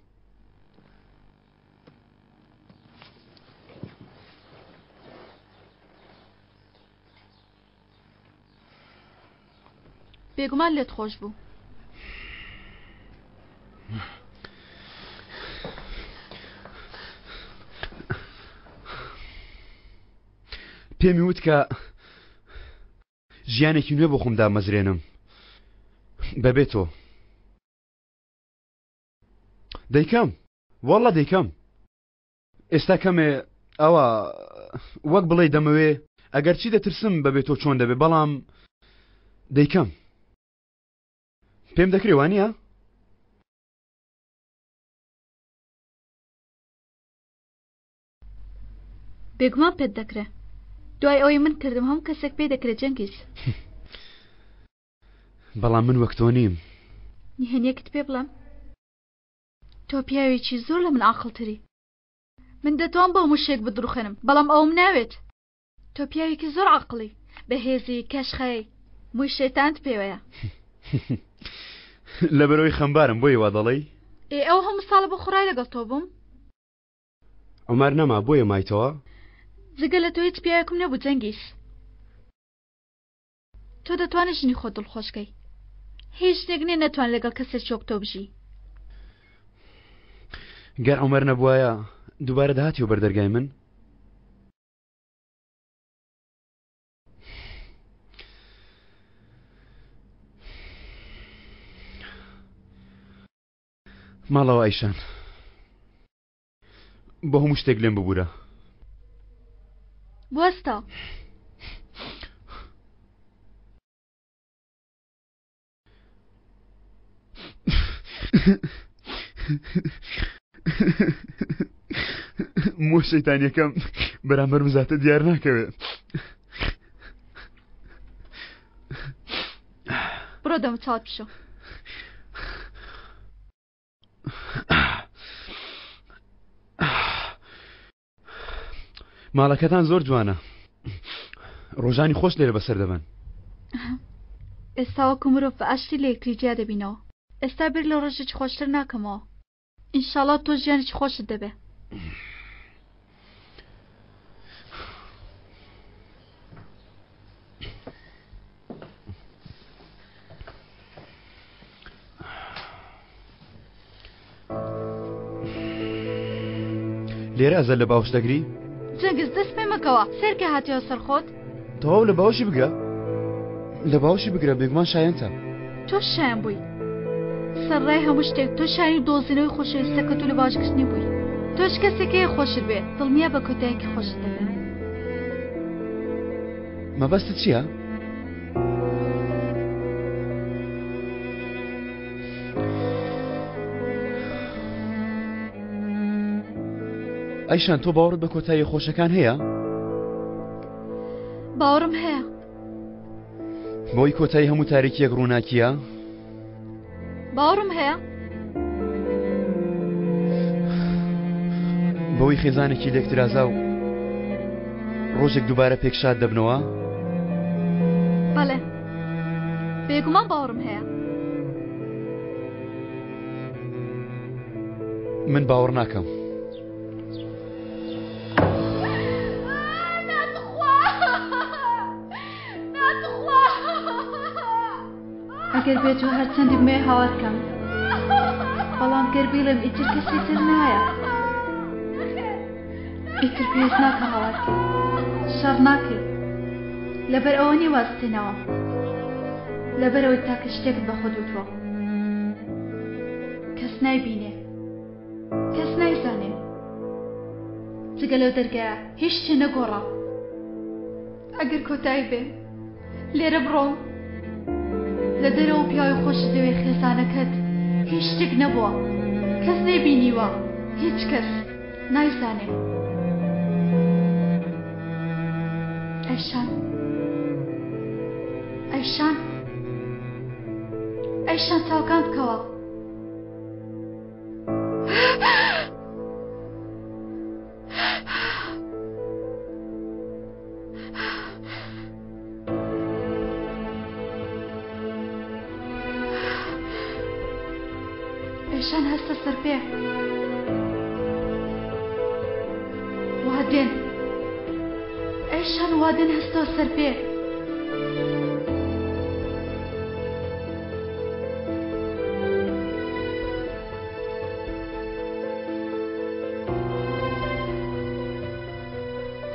بێگومان لێت خۆش بوو. پێمی وت کە ژیانێکی نوێ بۆ خۆم دامەزرێنم بەبێ تۆ دەیکەم وەڵڵە دەیکەم. ئێستا کەمێ ئەوە وەک بڵێ دەمەوێ ئەگەرچی دەترسم بەبێ تۆ چۆن دەبێ بەڵام دەیکەم پێم دەکرێ وانە؟ بێگومان پێت دەکرێ دوای ئەوەی من کردم هەموو کەسێک پێی دەکرێت جەنگیز. بەڵام من وەک تۆ نیم. نهێنیەکت پێ بڵێم؟ تۆ پیاوێکی زۆر لە من عاقڵتری. من دەتوان بە هەموو شتێک بتڕوخێنم بەڵام ئەوم ناوێت. تۆ پیاوێکی زۆر عاقڵی، بەهێزی، کەشخەی، مووی شەیتانت پێوەیە. لەبەرئەوەی خەمبارم بۆیە وا دەڵێی؟ ئێ ئەو هەموو ساڵە بۆ خۆڕای لەگەڵ تۆ بووم؟ عومەر نەما بۆیە مایتەوە؟ جگە لە تۆ هیچ پیاوێکم نەبوو جەنگیز. تۆ دەتوانی ژنی خۆت دڵخۆش کەی. هیچ ژنێک نییە نەتوانێت لەگەڵ کەسێکی وەک تۆ بژی. گەر عومەر نەبوایە دووبارە دەهاتیەوە بەر دەرگای من؟ ماڵەوە ئەیشان بۆ هەموو شتێک لێم ببوورە. بوەستە. مۆ شەیتانیەکەم بەرامبەر بزاتە دیار ناکەوێت. بڕۆ دەموچاوت بشۆ. ماڵەکەتان زۆر جوانە ڕۆژانی خۆش لێرە بەسەر دەبەن ئێستا وەکو مرۆڤ بە ئاشتی لە یەکتری جیا دەبینەوە ئێستا بیر لە ڕۆژێکی خۆشتر ناکەمەوە ئینشاڵا تۆ ژیانێکی خۆشت دەبێ. لێرە ئەزەل لە باوەش دەگری؟ جەنگز دەست پێ مەکەوە سەیرکە هاتیەوە سەر خۆت. تەواو لە باوەشی بگرە لە باوەشی بگرە بێگومان شایەنتە. تۆش شایەن بووی سەرڕای هەموو شتێک تۆ شایەنی دۆزینەوەی خۆشەویستەکەت و لە باوەشگرتنی بووی تۆش کەسێک هەیە خۆشت بێ دڵنیا بە کۆتایەکی خۆشت دەبێ. مەبەستت چییە؟ ئەیشان تۆ باوەڕت بە کۆتاییە خۆشەکان هەیە؟ باوەڕم هەیە. بۆی کۆتایی هەموو تاریکیەک ڕووناکیە؟ باوەڕم هەیە. بەوەی خێزانێکی لێکترازا و ڕۆژێک دووبارە پێکشاد دەبنەوە؟ بەڵێ بێگومان باوەڕم هەیە. من باوەڕ ناکەم. ئەگەر بێت و هەرچەندی بمەوێ هاوار کەم بەڵام گەر بیڵێم ئیتر کەسی تر نایە ئیتر پێویست ناکە هاوار کەی شەڕ ناکەی لەبەر ئەوە نیە وازت هێناوە لەبەرئەوەی تاکە شتێکت بە خۆت وتووە کەس نایبینێ کەس نایزانێ جگە لەو دەرگایە هیچ شتێ نەگۆڕا ئەگەر کۆتایی بێ لێرە بڕۆم لە دەرەوە پیاوی خۆشت دەوێ خێزانەکەت هیچ شتێک نەبووە کەس نەیبینیوە هیچ کەس نایزانێ ئەیشان ئەیشان ئەیشان چاوکان بکەوە ئێشان هەستە سەر پێ وا دێن ئەیشان وا دێن هەستەوە سەر پێ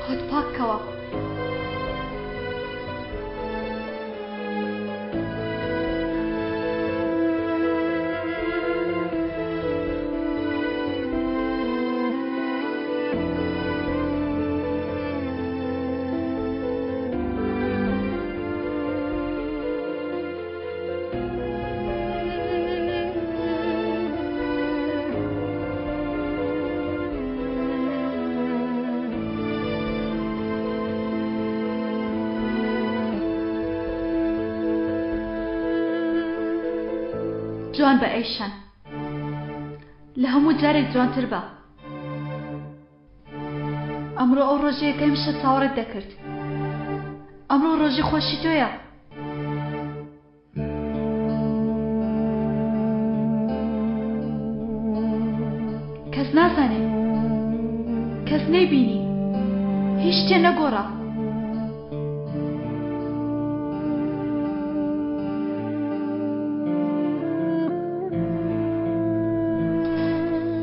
خۆت پاک کەوە. جوان بە ئەیشان. لە هەموو جارێک جوانتر بە. ئەمڕۆ ئەو ڕۆژەیە کە هەمیشە چاوەڕێت دەکرد. ئەمڕۆ ڕۆژی خۆشی تۆیە. کەس نازانێ. کەس نەیبینی. هیچ شتێ نەگۆڕا.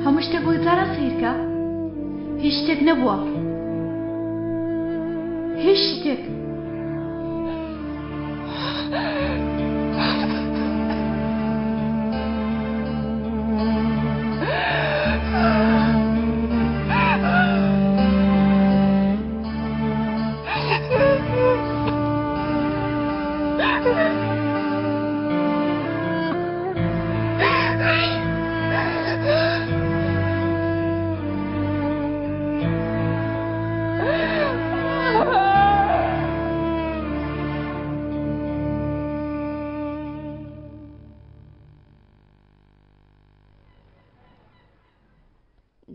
هەموو شتێک وەک جاران سەیرکە. هیچ شتێک نەبووە. هیچ شتێک.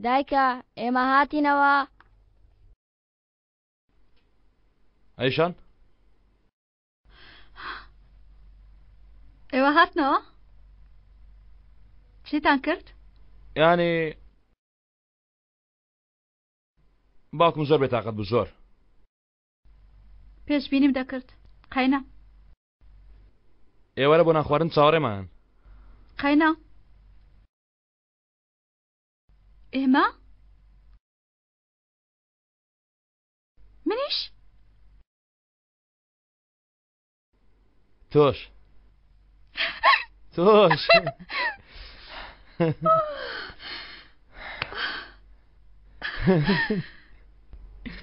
دایکە ئێمە هاتینەوە. ئەیشان ئێوە هاتنەوە؟ چیتان کرد؟ یانی باوکم زۆر بێتاقەت بوو زۆر. پێشبینیم دەکرد قەینا. ئێوارە بۆ نانخواردن چاوەڕێمان. قەینا. ئێمە؟ منیش؟ تۆش تۆش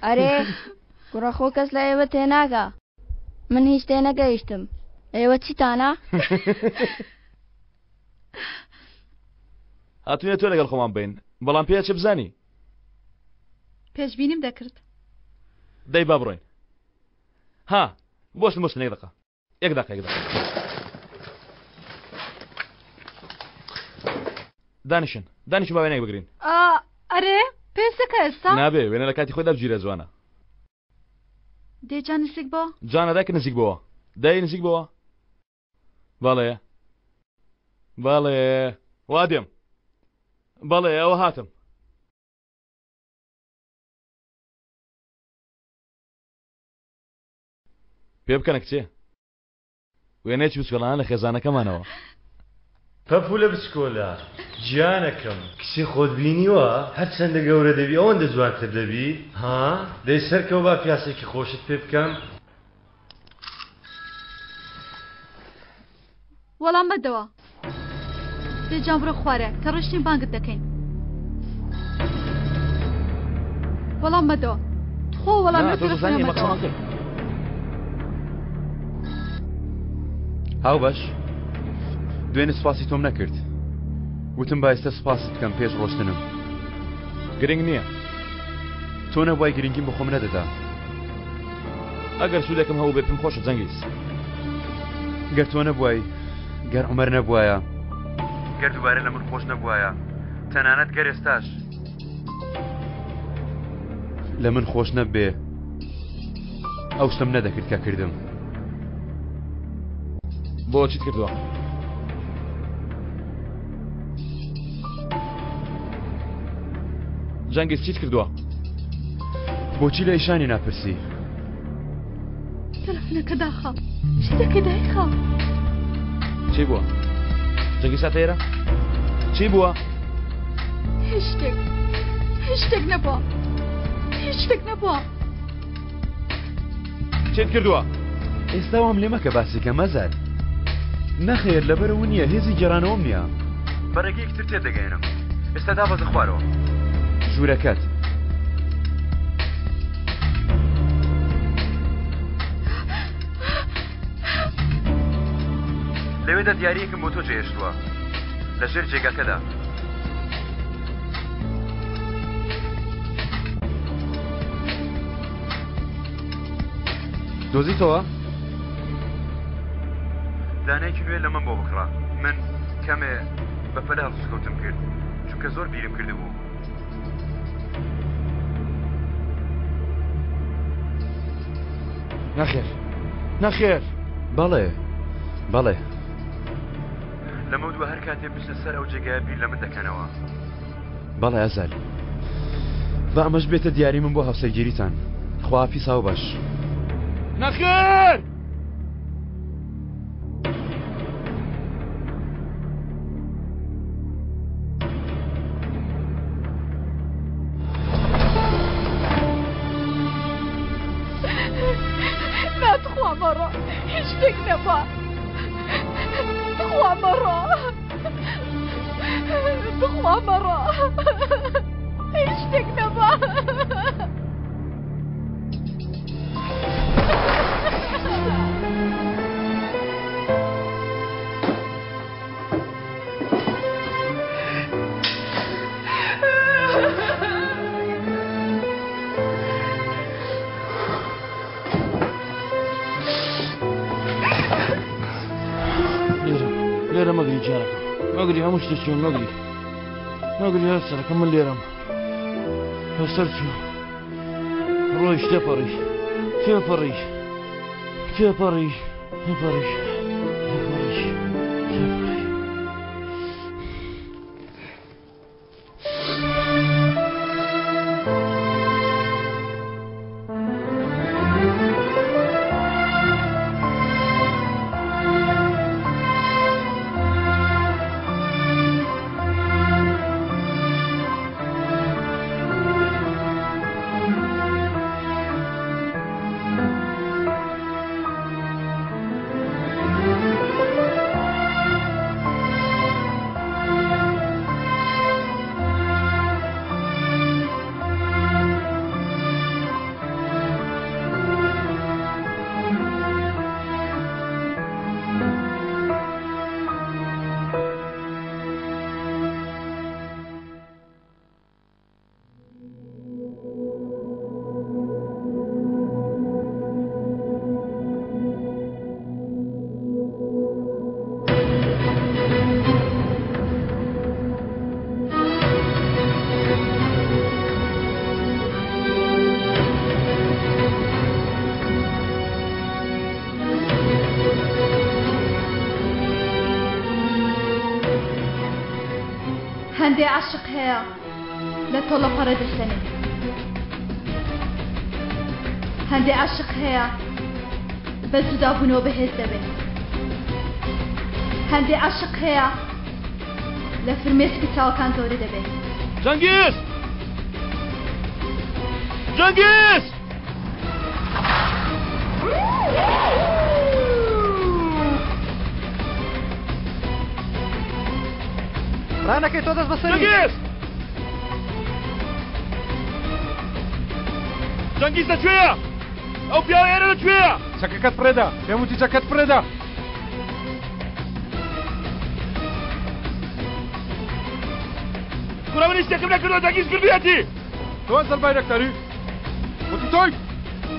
ئەرێ کوڕە خۆ کەس لە ئێوە تێناگا من هیچ تێنەگەیشتم ئێوە چیتانە؟ هاتوینە تۆ لەگەڵ خۆمان بین بەڵام پێ چ بزانی پێشبینیم دەکرد دەی با بڕۆین ها بۆشن بۆشن یەک دقە یەک دقە یەک دقە دانیشن دانیشن با وێنەیەک بگرین ئەرێ پێستەکە ئێستا نابێ وێنە لە کاتی خۆیدا بگیرێ جوانە دێ جان نزیک بۆ جانە دایکە نزیک بۆوە دای نزیک بۆوە بەڵێ بەڵێ وا دێم بەڵێ ئەوە هاتم پێ بکەنە کچێ وێنەیەکی بچکۆلانە لە خێزانەکەمانەوە. پەپولە بچکۆلە گیانەکەم کچێ خۆت بینیوە هەرچەندە گەورە دەبی ئەوەندە جوانتر دەبی ها دەی سەرکەوە با پیاسێکی خۆشت پێ بکەم. وەڵام مەدەوە دەی جان بڕۆ خوارێ کە ڕۆشتین بانگت دەکەین وەڵام مەدەوە تخۆ وەڵام نا، تۆ دەزانی ئێمە قسەمان کرد. هاوبەش دوێنێ سوپاسی تۆم نەکرد وتم با ئێستا سوپاست بکەم پێش ڕۆشتنم گرنگ نییە تۆ نەبوای گرنگیم بە خۆم نەدەدا ئەگەر سوودێکم هەبوو بێ پێم خۆشە جەنگیز. گەر تۆ نەبوای، گەر عومەر نەبوایە، گەر دووبارە لە من خۆش نەبوایە، تەنانەت گەر ئێستاش لە من خۆش نەبێ، ئەو شتەم نەدەکرد کە کردم. بۆ چیت کردووە؟ جەنگیز چیت کردووە؟ بۆچی لە ئیشانی ناپرسی؟ تەلەفونەکە داخە چی دەکەی دایخە؟ چی بووە؟ جەنگیز هاتە ئێرە؟ چی بووە؟ هیچ شتێک هیچ شتێک نەبووە هیچ شتێک نەبووە چیت کردووە؟ ئێستا وام لێ مەکە باسی کە مەزار. نەخێر لەبەرئەوە نییە هێزی گێڕانەوەم نییە. بە ڕێگەیەکی تر تێت دەگەیەنم. ئێستا دابەزە خوارەوە. ژوورەکەت. لەوێدا دیارییەکم بۆ تۆ جێهێشتووە. لە ژێر جێگاکەدا. دۆزیتەوە؟ دانەیەکی نوێ لە من بۆ بکڕە. من. کەمێ بە پەلە هەڵسوکەوتم کرد چونکە زۆر بیرم کردبوو. نەخێر نەخێر. بەڵێ بەڵێ. لەمەودوا هەر کاتێ بچنە سەر ئەو جێگایە بیر لە من دەکەنەوە. بەڵێ ئەزەل. با ئەمەش بێتە دیاری من بۆ هاوسەرگیریتان. خواحافیز هاوبەش. نەخێر! نا تخوا مەڕۆ هیچ شتێک نەما تخوا مەڕۆ تخوا مەڕۆ هیچ شتێک نەما. لێرە مەگری جارەکەم مەگری هەموو شتە چۆن مەگری مەگری هەر سەرەکەم من لێرەم هەسەر چوو ڕۆیش تێپەڕی تێپەڕی تێپەڕی تێپەڕی تێپەڕی تێپەڕی. هەندێ عەشق هەیە لە تۆڵە پەڕێ دەسەنێ هەندێ عەشق هەیە بە جودابوونەوە بەهێز دەبێت هەندێ عەشق هەیە لە فرمێسکی چاوەکان گەورە دەبێت. جەنگیز! جەنگیز! ڕانەکەی تۆ دەست بەسەری جەنگیز! جەنگیز لەکوێیە؟ ئەو پیاوە ئێرە لەکوێیە؟ چەکەکەت فڕێدا پێم وتی چەکەت فڕێدا. کوڕە من هیچ شتێکم نەکردووە جەنگیز کردوویەتی. تۆ ئەزەل بایرەکتاری؟ وتم تۆی؟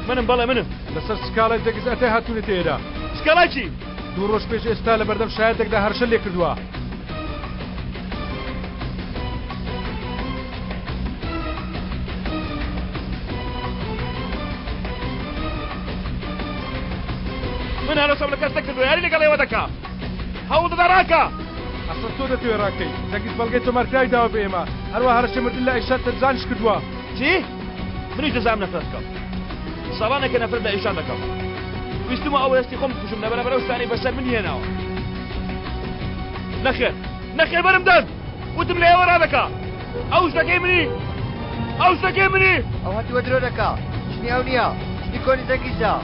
منم بەڵێ منم. لەسەر سکاڵای جەنگیز ئەتای هاتوونەتە ئێرە. سکاڵای چی؟ دوو ڕۆژ پێش ئێستا لە بەردەم شایەتێکدا هەڕەشەت لێ کردووە. من هەرەشەم لە کەس نەکردووە یاری لەگەڵ ئێوە دەکا هەوڵ دەدا ڕاکا. ئەسڵ تۆ دەتەوێ ڕاکەی. جەنگیز بەڵگەی تۆمارکراوی داوە بە ئێمە. هەروەها هەڕەشەی مردن لە ئەیشان تەرزانیش کردووە. چی؟ منیش دەزانم نەفرەت بکەم. ساڵانێکە نەفرەت لە ئەیشان دەکەم. ویستمە ئەو هێستی خۆم بکوژم لەبەرامبەر ئەو شتانەی بەسەر منی هێناوە. نەخێر نەخێر بەرم دەن وتم لە ئێوە ڕادەکا ئەو ژنەکەی منی ئەو ژنەکەی منی. ئەو هەتیوە درۆ دەکا ژنی ئەو نییە ژنی کۆنی جەنگیزە.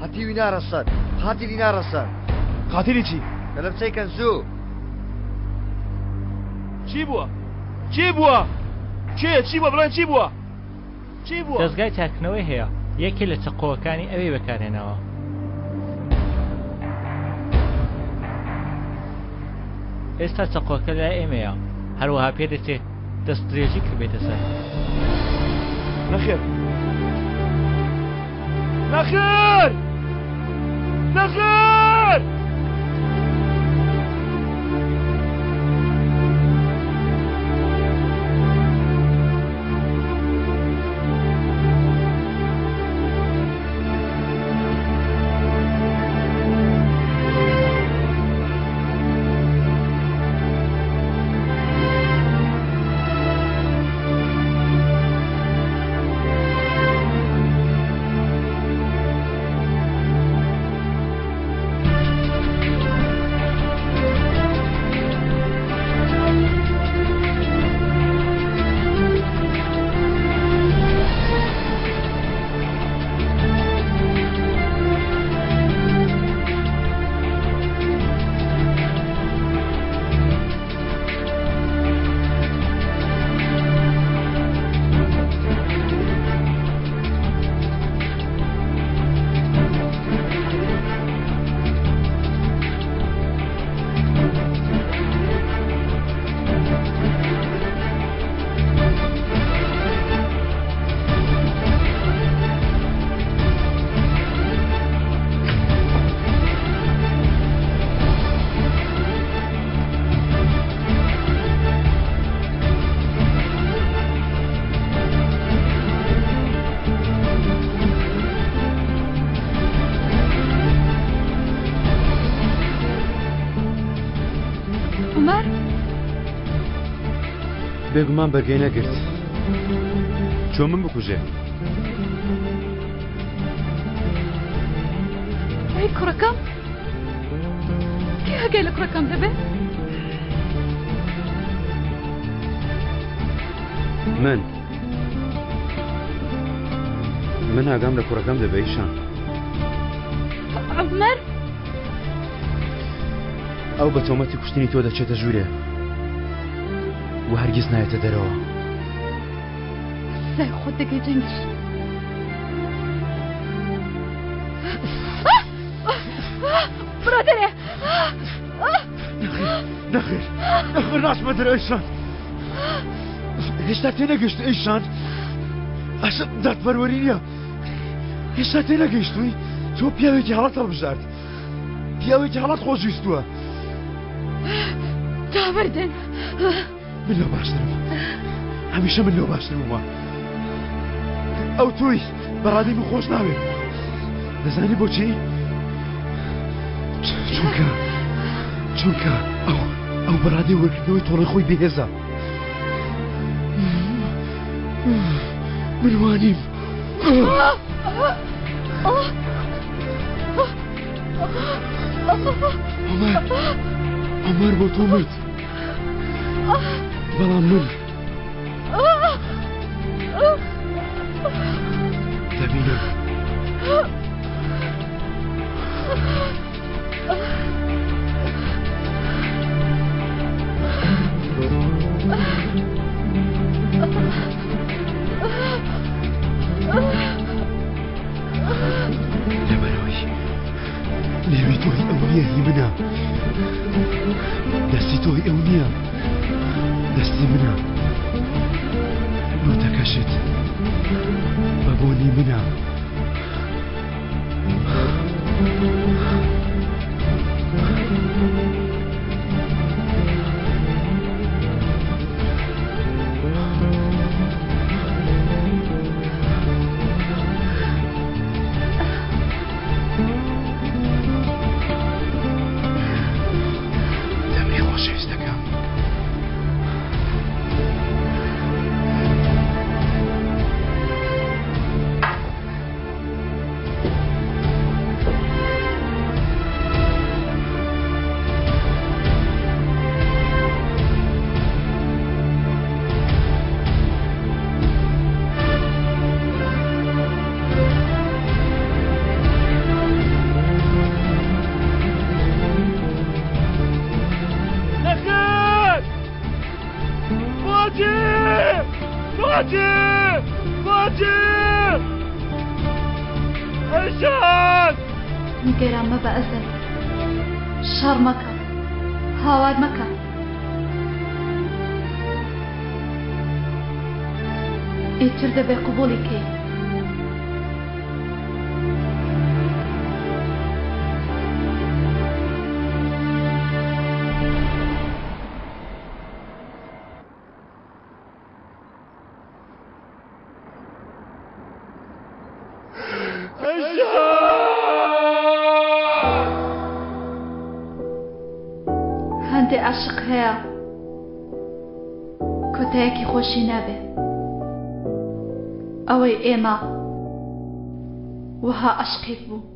هەتیوی ناڕەسەن قاتیلی ناڕەسەن. قاتیلی چی؟ کەلەپچەی کەن زوو. چی بووە؟ چی بووە؟ کێ چی بووە بڵێن چی بووە؟ چی بووە؟ دەزگای چاککردنەوەی هەیە یەکێ لە چەقۆوەکانی ئەوێی بەکارهێناوە. ئێستا چەقۆکە لای ئێمەیە، هەروەها پێدەچێ دەستدرێژی کردبێتە سەر. نەخێر. نەخێر نەخێر عومەر بێگومان بەرگەی نەگرت چۆن من بکوژێ ئەی کوڕەکەم کێ ئاگای لە کوڕەکەم دەبێ؟ من من ئاگام لە کوڕەکەم دەبێ ئیشان عومەر ئەو بە تۆمەتی کوشتنی تۆ دەچێتە ژوورێ و هەرگیز نایەتە دەرەوە. سزای خۆت دەگەی جەنگیز. بڕۆ دەرێ. نەخێر نەخێر ناچمە دەرێ ئەیشان هێشتا تێنەگەشت ئەیشان ئەشە دادپەروەری نییە هێشتا تێنەگەیشتووی تۆ پیاوێکی هەڵەت هەڵبژارد پیاوێکی هەڵەت خۆشویستووە تا مردن من لەو باشترم هەمیشە من لەو باشتر بوومە ئەو تۆی بەڕادی من خۆش ناوێت دەزانی بۆچی چونکە چونکە ئەو ئەو بەڕادی وەرگرتنەوەی تۆڵی خۆی بێهێزە من وانیم عمر عمر بۆ تۆ مرد بەڵام من دەبینم لەبەرەوەی لێوی تۆی ئەو نییە هی منە دەستی تۆی ئەو نییە دەستی منە لوتەکەشت بە بۆنی منە دەمری خۆشەویستەکەم. نەخێر بۆچی بۆچی بۆچی ئەیشان نیگەران مەبە ئەزەل شەڕ مەکە هاوار مەکە ئیتر دەبێ قبوڵی کەی. ئەیشان! هەندێ عەشق هەیە کۆتایەکی خۆشی نابێ. ئەوەی ئێمە وەها عەشقێک بوو.